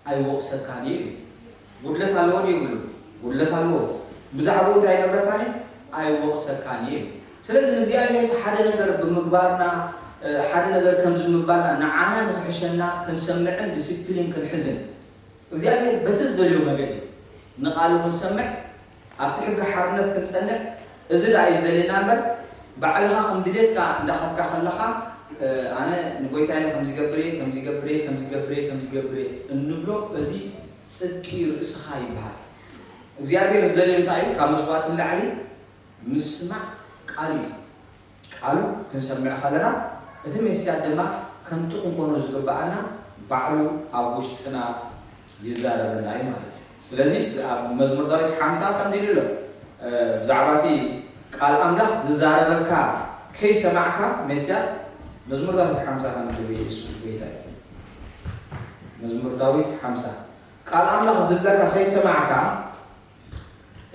ኣይወቕሰካን እዩ። ጉድለት ኣለዎ ድዩ ይብሉ? ጉድለት ኣለዎ። ብዛዕባኡ እንታይ ይገብረካን እዩ? ኣይወቕሰካን እዩ። ስለዚ ንእግዚኣብሔር ሓደ ነገር ብምግባርና፣ እ፣ ሓደ ነገር ከም ዝምባልና ንዓና ንኽሕሸና ክንሰምዕን ዲሲፕሊን ክንሕዝን እግዚኣብሔር በቲ ዝደልዮ መገዲ ንቓሉ ክንሰምዕ ኣብቲ ሕጊ ሓርነት ክንጸንዕ፣ እዚ ደኣ እዩ ዝደልየና እምበር፣ ባዕልኻ ከም ድሌትካ እንዳኸድካ ከለኻ፣ እ፣ ኣነ ንጎይታየ ከምዚ ገብር እየ፣ ከምዚ ገብር እየ፣ ከምዚ ገብር እየ፣ ከምዚ ገብር እየ እንብሎ፣ እዚ ጽድቂ ርእስኻ ይበሃል። እግዚኣብሔር ዝደልዮ እንታይ እዩ? ካብ መስዋእቲ ንላዕሊ ምስማዕ ቃሉ እዩ። ቃሉ ክንሰምዕ ከለና፣ እቲ ሜስያ ድማ ከምቲ ክንኮኖ ዝግብኣና ባዕሉ ኣብ ውሽጥና ይዛረበና እዩ ማለት እዩ። ስለዚ ኣብ መዝሙር ዳዊት ሓምሳ ከምዚ ኢሉ ኣሎ፣ እ፣ ብዛዕባ እቲ ቃል ኣምላኽ ዝዛረበካ ከይሰማዕካ፣ ሜስያ፣ መዝሙር ዳዊት ሓምሳ ከነንብብ፣ የሱስ ጎይታ እዩ። መዝሙር ዳዊት ሓምሳ፣ ቃል ኣምላኽ ዝብለካ ከይሰማዕካ፣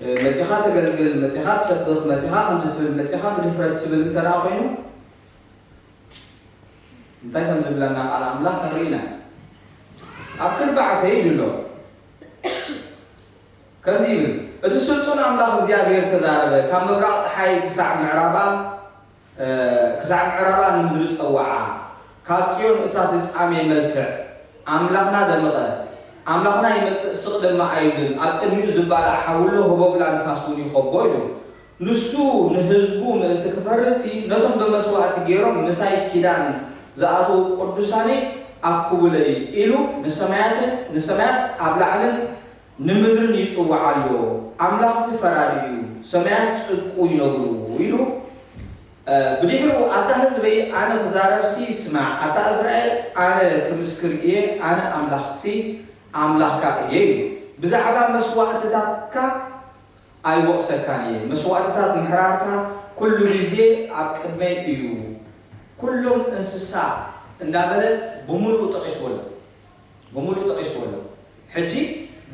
እ፣ መጺኻ ተገልግል፣ መጺኻ ትሰብኽ፣ መጺኻ ከምዚ ትብል፣ መጺኻ ብድፍረት ትብል እንተ ደኣ ኮይኑ፣ እንታይ ከም ዝብለና ቃል ኣምላኽ ንርኢ ኢና። ኣብቲ ኣርባዕተ ኢሉ ኣሎ። ከምዚ ይብል፣ እቲ ስልጡን ኣምላኽ እግዚኣብሔር ተዛረበ፣ ካብ ምብራቕ ጸሓይ ክሳዕ ምዕራባ፣ እ፣ ክሳዕ ምዕራባ ንምድሪ ጸውዓ፣ ካብ ጽዮን እታ ፍጻሜ መልክዕ፣ ኣምላኽና ደመቐ፣ ኣምላኽና ይመጽእ ስቕ ድማ ኣይብልን፣ ኣብ ቅድሚኡ ዝባላዕ ሓዊ ኣሎ፣ ህቦብላ ንፋስ እውን ይኸቦ ኢሉ። ንሱ ንህዝቡ ምእንቲ ክፈርድሲ፣ ነቶም ብመስዋእቲ ገይሮም ምሳይ ኪዳን ዝኣተዉ ቅዱሳነይ ኣኩቡለይ ኢሉ ንሰማያትን፣ ንሰማያት ኣብ ላዕልን ንምድርን ይጽውዓ ኣሎ። ኣምላኽሲ ፈራዲ እዩ፣ ሰማያት ጽድቁ ይነግሩ ኢሉ። እ፣ ብድሕሩ፣ ኣታ ህዝበይ፣ ኣነ ክዛረብሲ ስማዕ፣ ኣታ እስራኤል፣ ኣነ ክምስክር እየ፣ ኣነ ኣምላኽሲ ኣምላኽካ እየ ኢሉ። ብዛዕባ መስዋእትታትካ ኣይወቕሰካን እየ። መስዋእትታት ምሕራርካ ኩሉ ግዜ ኣብ ቅድመይ እዩ። ኩሎም እንስሳ እንዳበለ ብምሉኡ ጠቒስዎ ኣሎ። ብምሉኡ ጠቒስዎ ኣሎ። ሕጂ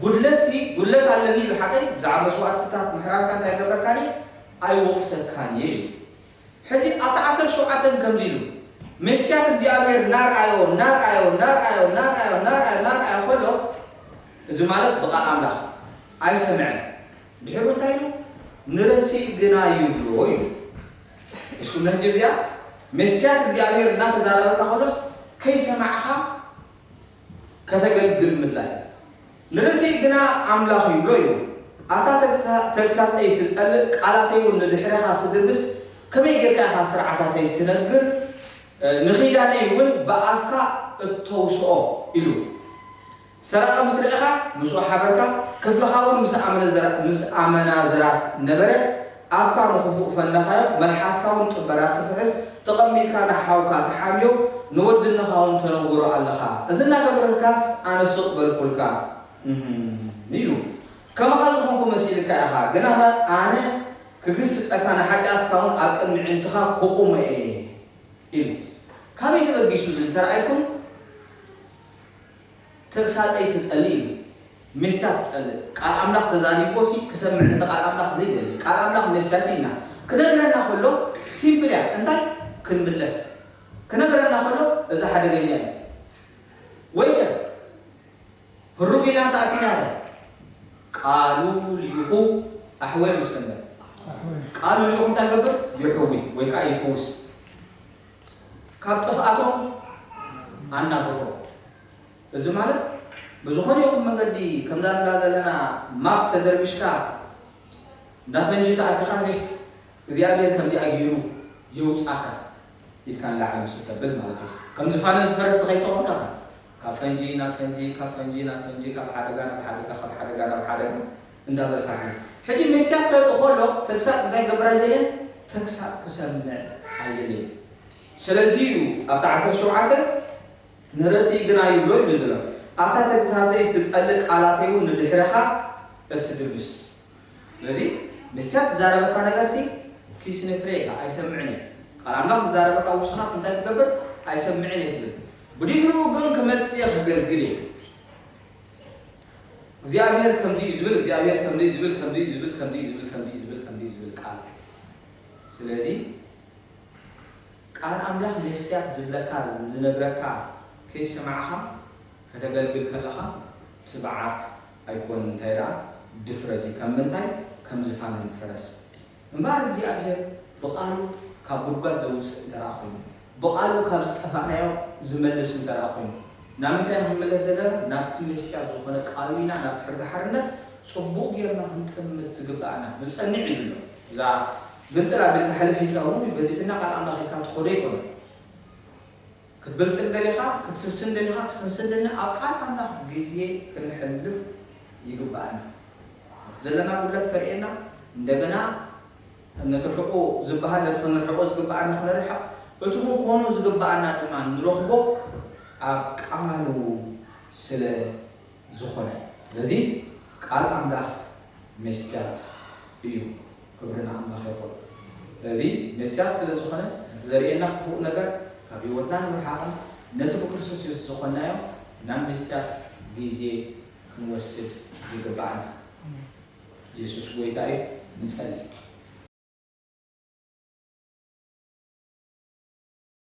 ጉድለትሲ፣ ጉድለት ኣለኒ ኢሉ ሓቀይ ብዛዕባ መስዋእትታት ምሕራርካ እንታይ ይገብረካን እዩ? ኣይወቕሰካን እየ ኢሉ። ሕጂ ኣብቲ ዓሰርተ ሸውዓተ ከምዚ ኢሉ፣ መስትያት እግዚኣብሔር እናርኣዮ፣ እናርኣዮ፣ እናርኣዮ፣ እናርኣዮ፣ እናርኣዮ፣ እናርኣዮ ከሎ፣ እዚ ማለት ብቓል ኣምላኽ ኣይሰምዐን። ድሕሩ እንታይ ኢሉ? ንረሲእ ግና ይብሎ ኢሉ። እስኩም ሕጂ እዚኣ መስትያት እግዚኣብሔር እናተዛረበካ ከሎስ ከይሰማዕኻ ከተገልግል ምድላይ። ንርእሲ ግና ኣምላኽ ይብሎ እዩ። ኣታ ተግሳ-፣ ተግሳጸይ ትጸልእ፣ ቃላተይ እውን ንድሕሬኻ ትድርብስ፣ ከመይ ጌርካ ኢኻ ስርዓታተይ ትነግር? እ፣ ንኺዳነይ እውን ብኣፍካ እተውስኦ ኢሉ። ሰራቒ ምስ ረኤኻ፣ ምስኡ ሓበርካ፣ ክፍልኻ እውን ምስ ኣመነዘራ-፣ ምስ ኣመናዝራት ነበረ፣ ኣፍካ ንኽፉእ ፈነኻዮ፣ መልሓስካ እውን ጥበራ ትፍሕስ፣ ተቐሚጥካ ንሓውካ ትሓምዮ፣ ንወድነኻ እውን ተነግሮ ኣለኻ። እዚ እናገበርካስ ኣነ ስቕ በልኩልካ። እህም፣ ኢሉ። ከማኻ ዝኾንኩ መሲልካ ኢኻ፣ ግናኸ ኣነ ክግስጸካ ንሓጢኣትካ እውን ኣብ ቅድሚ ኣዒንትኻ ክቑሞ እየ፣ ኢሉ። ካበይ ተበጊሱ እዚ እንተረኣይኩም? ተግሳጸይ ትጸሊ ኢሉ። ሜስያ ትጸልእ። ቃል ኣምላኽ ተዛሪብዎ ሲ ክሰምዕ ነቲ ቃል ኣምላኽ ዘይደሊ። ቃል ኣምላኽ ሜስያ ኢልና ክነግረና ከሎ ሲምፕል እያ። እንታይ? ክንምለስ። ክነግረና ከሎ እዚ ሓደገኛ እዩ። ወይ ከ ህሩግ ኢልና እንተኣቲና ኸ ቃሉ ልኢኹ ኣሕወየ ምስ ክንብል፣ ቃሉ ልኢኹ እንታይ ገብር? ይሕዊ ወይ ከዓ ይፍውስ፣ ካብ ጥፍኣቶም ኣናግፎ። እዚ ማለት ብዝኾነ ይኹን መንገዲ ከምዛ ንብላ ዘለና ማፕ ተደርቢሽካ እንዳ ፈንጂ ተኣቲኻ ሲ እግዚኣብሔር ከምዚኣ ገይሩ የውፃካ ኢልካ ንላዕሊ ምስ ተብል ማለት እዩ። ከምዚ ፋነ ፈረስ ተኸይተኾንካ ካብ ፈንጂ ናብ ፈንጂ፣ ካብ ፈንጂ ናብ ፈንጂ፣ ካብ ሓደጋ ናብ ሓደጋ፣ ካብ ሓደጋ ናብ ሓደጋ እንዳበልካ ትብል። ሕጂ መስትያት ከርኢ ከሎ ተግሳጽ እንታይ ገብር ኣይደልን? ተግሳጽ ክሰምዕ ኣይደልን። ስለዚ እዩ ኣብቲ ዓሰርተ ሸውዓተ ንርእሲ ግና ይብሎ እዩ ዝሎ። ኣታ ተግሳጸይ ትጸልእ ቃላተይ እውን ንድሕረኻ እትድብስ። ስለዚ መስትያት ዝዛረበካ ነገር ሲ ኪስ ንፍሬ ኢኻ ኣይሰምዕን እዩ። ቃል ኣምላኽ ዝዛረበካ ውሽጥኻስ እንታይ ትገብር? ኣይሰምዕን እየ ትብል። ብድሕሪኡ ግን ክመጽእ እየ ክገልግል እየ። እግዚኣብሔር ከምዚ እዩ ዝብል፣ እግዚኣብሔር ከምዚ እዩ ዝብል፣ ከምዚ እዩ ዝብል፣ ከምዚ እዩ ዝብል፣ ከምዚ እዩ ዝብል፣ ከምዚ እዩ ዝብል ቃል። ስለዚ ቃል ኣምላኽ መስትያት ዝብለካ ዝነግረካ ከይሰማዕኻ ከተገልግል ከለኻ ትብዓት ኣይኮን እንታይ ደኣ ድፍረት እዩ። ከም ምንታይ? ከም ዝፋንን ፈረስ እምበኣር እግዚኣብሔር ብቓሉ ካብ ጉድጓድ ዘውፅእ እንተ ደኣ ኮይኑ፣ ብቓሉ ካብ ዝጠፋእናዮ ዝመልስ እንተ ደኣ ኮይኑ፣ ናብ ምንታይ ኢና ክንምለስ ዘለና? ናብቲ መስትያት ዝኾነ ቃሉ ኢና፣ ናብቲ ሕጊ ሓርነት ጽቡቕ ጌርና ክንጥምት ዝግብኣና ዝጸንዕ እዩ ኣሎ። እዛ ግንጽል ኣቢልካ ሕልፍ ኢልካ እውን በዚሕና ቃል ኣምላኽ ኢልካ ትኸዶ ኣይኮነን። ክትብልጽግ ደሊኻ፣ ክትስስን ደሊኻ፣ ክትስንስን ደሊኻ፣ ኣብ ቃል ኣምላኽ ግዜ ክንሕልፍ ይግብኣና። እቲ ዘለና ጉድለት ከርእየና፣ እንደገና ነቲ ርሕቑ ዝበሃል ነቲ ክንርሕቆ ዝግብኣና ክነርሕቕ፣ እቲ ክንኮኖ ዝግብኣና ድማ ንረኽቦ ኣብ ቃሉ ስለ ዝኾነ። ስለዚ ቃል ኣምላኽ መስትያት እዩ። ክብሪ ንኣምላኽ ይኹን። ስለዚ መስትያት ስለ ዝኾነ ነቲ ዘርእየና ክፉእ ነገር ካብ ህይወትና ንምርሓቕን ነቲ ብክርስቶስ የሱስ ዝኾንናዮ ናብ መስትያት ግዜ ክንወስድ ይግብኣና። የሱስ ጎይታ እዩ። ንጸሊ።